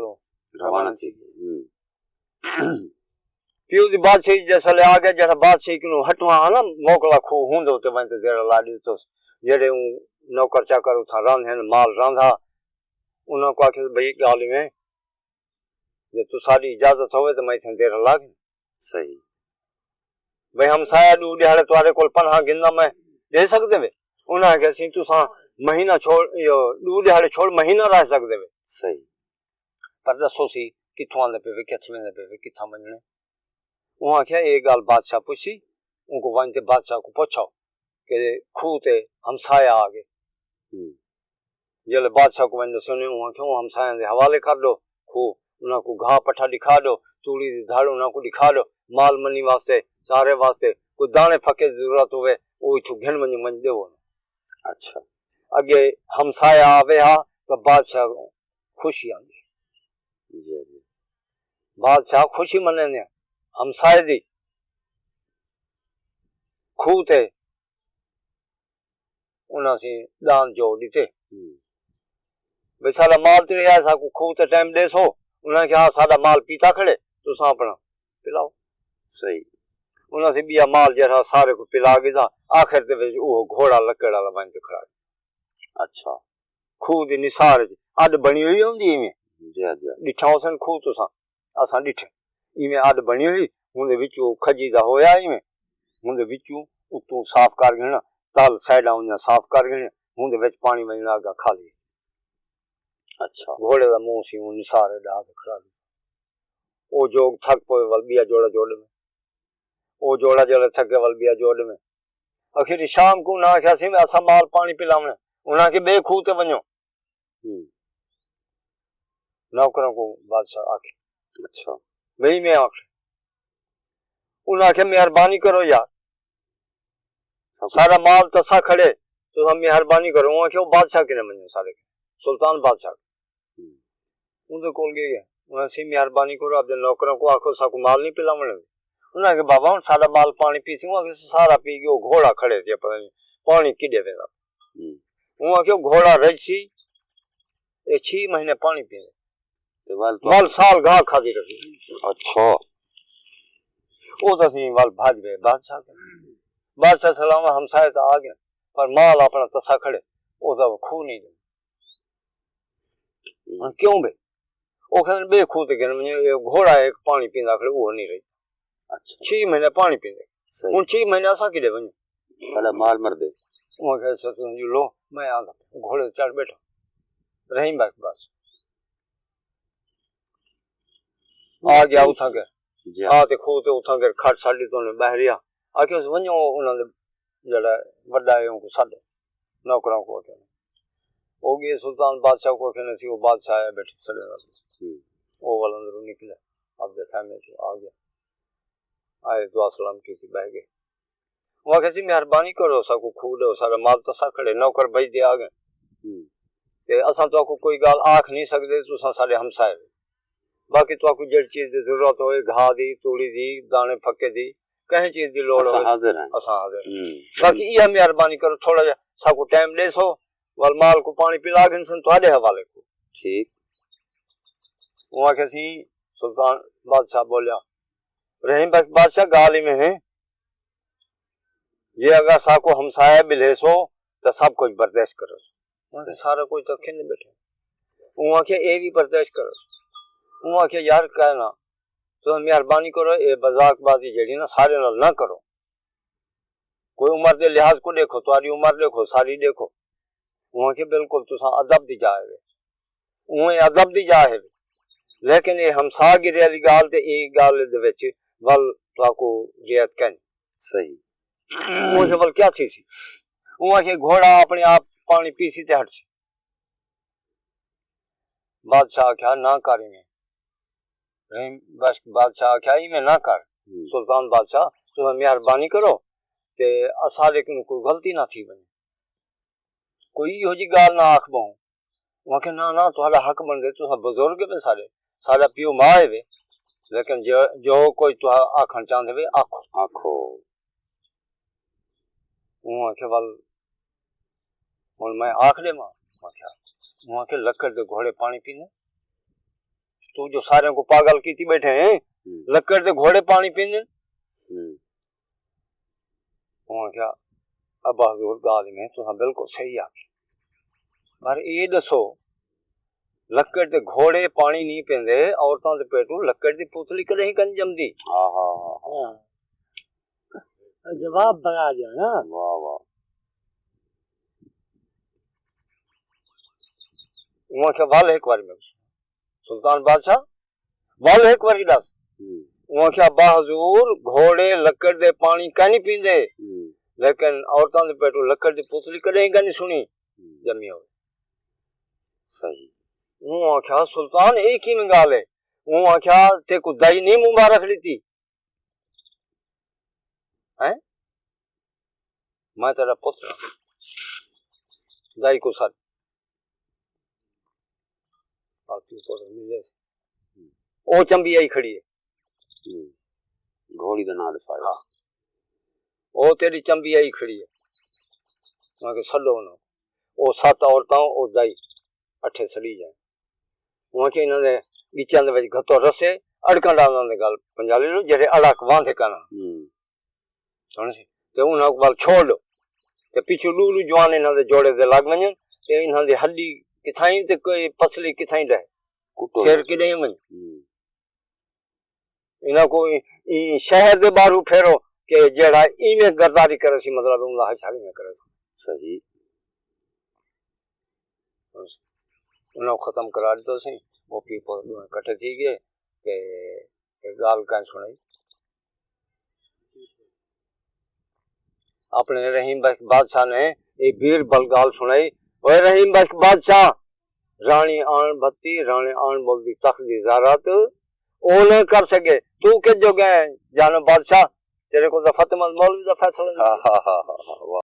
روانہ تھی ڳئے۔ ہوں۔ پیو دی بادشاہی جیسلے آ ڳئے، جیڑھا بادشاہی کنوں ہٹواں ہا نا، موکلا کھوہ، ہوندے اتے ونڄ تے دیرہ لا ݙتوس۔ جیڑھے اوں نوکر چاکر اتھاں راندھے ہن، مال راندا، انہاں کوں آکھیس، بھئی ڳالھ ایویں، جے تساݙی اجازت ہووے تاں میں اتھاں دیرہ لا گھناں۔ صحیح۔ بھئی ہمسایہ، ݙو ݙیہاڑے تہاݙے کول پناہ گھندا میں، ݙے سڳدے وے؟ انہاں آکھیا، اسیں تساں مہینہ چھوڑ، ایہو ݙو ݙیہاڑے چھوڑ مہینہ رہ سڳدے وے۔ صحیح۔ پر ݙسو سی، کتھوں آندے پئے وے، کتھ ویندے پئے وے، کتھاں ونڄݨے؟ اوں آکھیا، اے ڳالھ بادشاہ پچھسی، اونکوں ونڄ تے بادشاہ کوں پچھاؤ کہ کھوہ تے ہمسایہ آ ڳئے۔ ہوں۔ جیلے بادشاہ کوں ونڄ ݙسیندے، اوں آکھیا، اوں ہمسایاں دے حوالے کر ݙو کھوہ، انہاں کوں گھاہ پٹھا ݙکھا ݙو، توڑی دی دھڑ انہاں کوں ݙکھا ݙو، مال منی واسطے، چارے واسطے، کوئی داݨے پھکے دی ضرورت ہووے، او اتھوں گھن ونڄو، ونڄ ݙیو انہاں۔ اچھا۔ اڳے ہمسایہ آوے ہا تاں بادشاہ خوشی آندی۔ جی، جی۔ بادشاہ خوشی منیندے ہمسائے دی۔ کھوہ تے انہاں سی ݙاند جو ݙتے۔ ہوں۔ بھئی ساݙا مال تے رہیا، ساکوں کھوہ تے ٹائم ݙیسو۔ انہاں کہیا، "ہا، ساݙا مال پیتا کھڑے، تساں اپݨا پلاؤ۔" صحیح۔ انہاں سی ٻیا مال جیڑھا سارے کوں پلا گھدا، آخر دے وچ اوہو گھوڑا لکڑ والا ونڄ تے کھڑا۔ اچھا۔ کھوہ دی نثار وچ اݙ بݨی ہوئی ہوندی ایویں۔ جی ہا، جی ہا۔ ݙٹھا ہوسن کھوہ تساں، اساں ݙٹھے۔ ایویں اݙ بݨی ہوئی، ہوندے وچوں کھجی دا ہویا ایویں، ہوندے وچوں اتوں صاف کر گھنݨا، تل سائیڈاں ہوندیاں صاف کر گھنݨا، ہوندے وچ پاݨی ونڄݨا اڳاں خالی۔ اچھا۔ گھوڑے دا منہ سی اوں نثار ݙا تے کھڑا ݙتا۔ او جوگ تھک پوئے، ول ٻیا جوڑا جو ݙیویں۔ او جوڑا جیڑھا تھکے، ول ٻیا جو ݙیویں۔ آخر شام کوں انہاں آکھیا سی، "اساں مال پاݨی پلاوݨا۔" انہاں آکھیا، "ٻئے کھوہ تے ونڄو۔" ہوں۔ نوکراں کوں بادشاہ آکھے۔ اچھا۔ بھئی میں آکھ۔ انہاں آکھیا، "مہربانی کرو یار۔ سب سارا مال تساں کھڑے، تساں مہربانی کرو۔" انہاں آکھیا، "او بادشاہ کنے ونڄو سارے، سلطان بادشاہ۔" ہوں۔ اوندے کول ڳئے۔ انہاں سی، "مہربانی کرو، اپݨے نوکراں کوں آکھو، ساکوں مال نہیں پلاوݨ۔" انہاں آکھیا، "بابا، ہݨ ساݙا مال پاݨی پیسی۔" انہاں آکھیا، "سارا پی ڳیو، گھوڑا کھڑے تے پتہ نہیں پاݨی کݙے ویندا۔" ہوں۔ انہاں آکھیا، "گھوڑا رڄسی، اے چھی مہینے پاݨی پیندے۔ تے ول تو ول سال گھا کھادی رہی۔" اچھا۔ او تاں سی ول بھڄ ڳئے بادشاہ کنے۔ بادشاہ سلام ہمسائے تاں آ ڳئے، پر مال اپݨا تساں کھڑے، او تاں کھوہ نہیں ݙے۔ ہݨ کیوں بے؟ او کہندے ٻئے کھوہ تے گھن ونڄو، اے گھوڑا ہک پاݨی پیندا کھڑے، او نہیں رہی۔ اچھا۔ چھی مہینے پاݨی پیندے۔ صحیح۔ ہݨ چھی مہینے اساں کݙے ونڄوں؟ ساݙا مال مردے۔ او کہے، "سر، تساں جو لو، میں آندا پیا۔" گھوڑے تے چڑھ ٻیٹھا۔ رحیم بخش بس آ ڳیا اتھاں کے۔ جی ہا۔ آ تے کھوہ تے اتھاں کے کھٹ ساݙی تو نے ٻاہر آ۔ آکھیس، "ونڄو انہاں دے جیڑھا وݙا ہے، اونکوں سݙ، نوکراں کوں آکھے۔" او ڳئے سلطان بادشاہ کوں آکھے نا سی، او بادشاہ آیا ٻیٹھے سݙے نال۔ ہوں۔ او ول اندروں نکلے، اپݨے خیمے چوں آ ڳیا۔ آئے، دعا سلام کیتی، ٻہہ ڳئے۔ او آکھے سی، "مہربانی کرو، ساکوں کھوہ ݙیو، ساݙا مال تساں کھڑے، نوکر بھڄدے آ ڳئے۔ ہوں۔ تے اساں تہاکوں کوئی ڳالھ آکھ نہیں سڳدے، تساں ساݙے ہمسائے ہو۔" باقی تہاکوں جیڑھی چیز دی ضرورت ہوئے، گھا دی، توڑی دی، داݨے پھکے دی، کہیں چیز دی لوڑ اساں ہوئے، حاضر ہیں۔ اساں حاضر ہیں۔ ہوں۔ باقی ایہا مہربانی کرو، تھوڑا جیہا ساکوں ٹائم ݙیسو، ول مال کوں پاݨی پلا گھنسن تہاݙے حوالے کوں۔ ٹھیک۔ اوں آکھیا سی، سلطان بادشاہ ٻولیا، "رحیم بخش بادشاہ، ڳالھ ایویں ہے، جے اگر ساکوں ہمسایہ ٻلھیسو تاں سب کجھ برداشت کریسوں۔" اوں آکھیا، "سارا کجھ تاں کھن ٻیٹھے۔" اوں آکھیا، "اے وی برداشت کرو۔" اوں آکھیا، "یار کائنا، تساں مہربانی کرو، اے مذاق بازی جیڑھی نا سارے نال نہ کرو۔ کوئی عمر دے لحاظ کوں ݙیکھو، تہاݙی عمر ݙیکھو، ساݙی ݙیکھو۔" اوں آکھیا، "بالکل تساں ادب دی جا ہے وے۔" اوں ادب دی جا ہے وے۔ لیکن اے ہمساہ گرے والی ڳالھ تے ایں ڳالھ دے وچ ول تہاکوں رعایت کائنی۔ صحیح۔ اوں آکھیا، "ول کیا تھیسی؟" اوں آکھیا، "گھوڑا اپݨے آپ پاݨی پیسی تے ہٹسی۔" بادشاہ آکھیا، "نہ کر ایویں۔" رحیم بخش بادشاہ آکھیا، "ایویں نہ کر۔" ہوں۔ سلطان بادشاہ، تساں مہربانی کرو تے اساݙے کنوں کوئی غلطی نہ تھی ونڄے۔ کوئی ایہو جی ڳالھ نہ آکھ ٻہوں۔ اوں آکھیا، "نہ، نہ، تہاݙا حق بݨدے، تساں بزرگ وے ساݙے، ساݙا پیو ماء وے، لیکن جو، جو کوئی تہاں آکھݨ چاہندے وے، آکھو۔" آکھو۔ اوں آکھیا، "ول ہݨ میں آکھ ݙیواں؟" آکھیا، اوں آکھیا، "لکڑ دے گھوڑے پاݨی پیندے؟ توں جو سارے کوں پاگل کیتی ٻیٹھے ہیں، ہوں۔ لکڑ دے گھوڑے پاݨی پیندے؟" ہوں۔ اوں آکھیا، "ابا حضور، ڳالھ میں تساں بالکل صحیح آکھی۔ پر اے ݙسو، لکڑ دے گھوڑے پاݨی نہیں پیندے، عورتاں دے پیٹوں لکڑ دی پتلی کݙاہیں کن ڄمدی؟" ہا، ہا، ہا، ہا۔ ہاں۔ جواب بنا ݙیو نا۔ واہ، واہ۔ اوں آکھیا، "ول ہک واری میں سلطان بادشاہ، ول ہک واری ݙس۔" ہوں۔ اوں آکھیا، "ابا حضور، گھوڑے لکڑ دے پاݨی کائنی پیندے، ہوں۔ لیکن عورتاں دے پیٹوں لکڑ دی پتلی کݙاہیں کائنی سݨی، ہوں۔ ڄمی ہووے۔" صحیح۔ اوں آکھیا، "سلطان، اے کیویں ڳالھ ہے؟" اوں آکھیا، "تیکوں دائی نہیں مبارک ݙتی؟ ہیں؟ میں تیݙا پتر ہاں۔ دائی کوں سݙ۔" باقی پتر ملے سی۔ او چمبی آئی کھڑی ہے۔ ہوں۔ گھوڑی دا ناں ݙسایا۔ ہاں۔ او تیݙی چمبی آئی کھڑی ہے۔ انہاں کے سڈو انہاں، او ست عورتاں، او دائی، اٹھے سڈی جائیں۔ انہاں کے انہاں دے گچیاں دے وچ گھتو رسے، اڑکاں ڈالاں دے گل پنجالی لو، جڑے اڑک واندے کنا۔ ہوں۔ سمجھ؟ تے انہاں کو بال چھوڑ دو۔ تے پچھو ڈو ڈو جوان انہاں دے جوڑے دے لگ ونجن، تے انہاں دی ہڈی کتھائیں تے کوئی پسلی کتھائیں ڈے۔ کٹو سر کے ڈے ونج۔ ہوں۔ انہاں کو ای-، ای شہر دے باہروں پھیرو کہ جیڑا ایویں غداری کرے سی، مطلب، انہاں حشر ایویں کرے سی۔ صحیح۔ انہاں کو ختم کرا ڈیتا سی، او پیو پتر ݙوہیں کٹھے تھی ڳئے تے اے ڳالھ کائیں سݨائی۔ اپݨے رحیم بخش بادشاہ نے اے بیربل ڳالھ سݨائی، اوئے رحیم بخش بادشاہ، راݨی آݨ بھتی، راݨی آݨ ٻول دی تخت دی زیارت او نہ کر سڳے، توں کجھ جو ڳئے جانو بادشاہ، تیرے کوں تاں فتح مند مولوی دا فیصلہ نی۔ ہا، ہا، ہا، ہا، ہا، واہ۔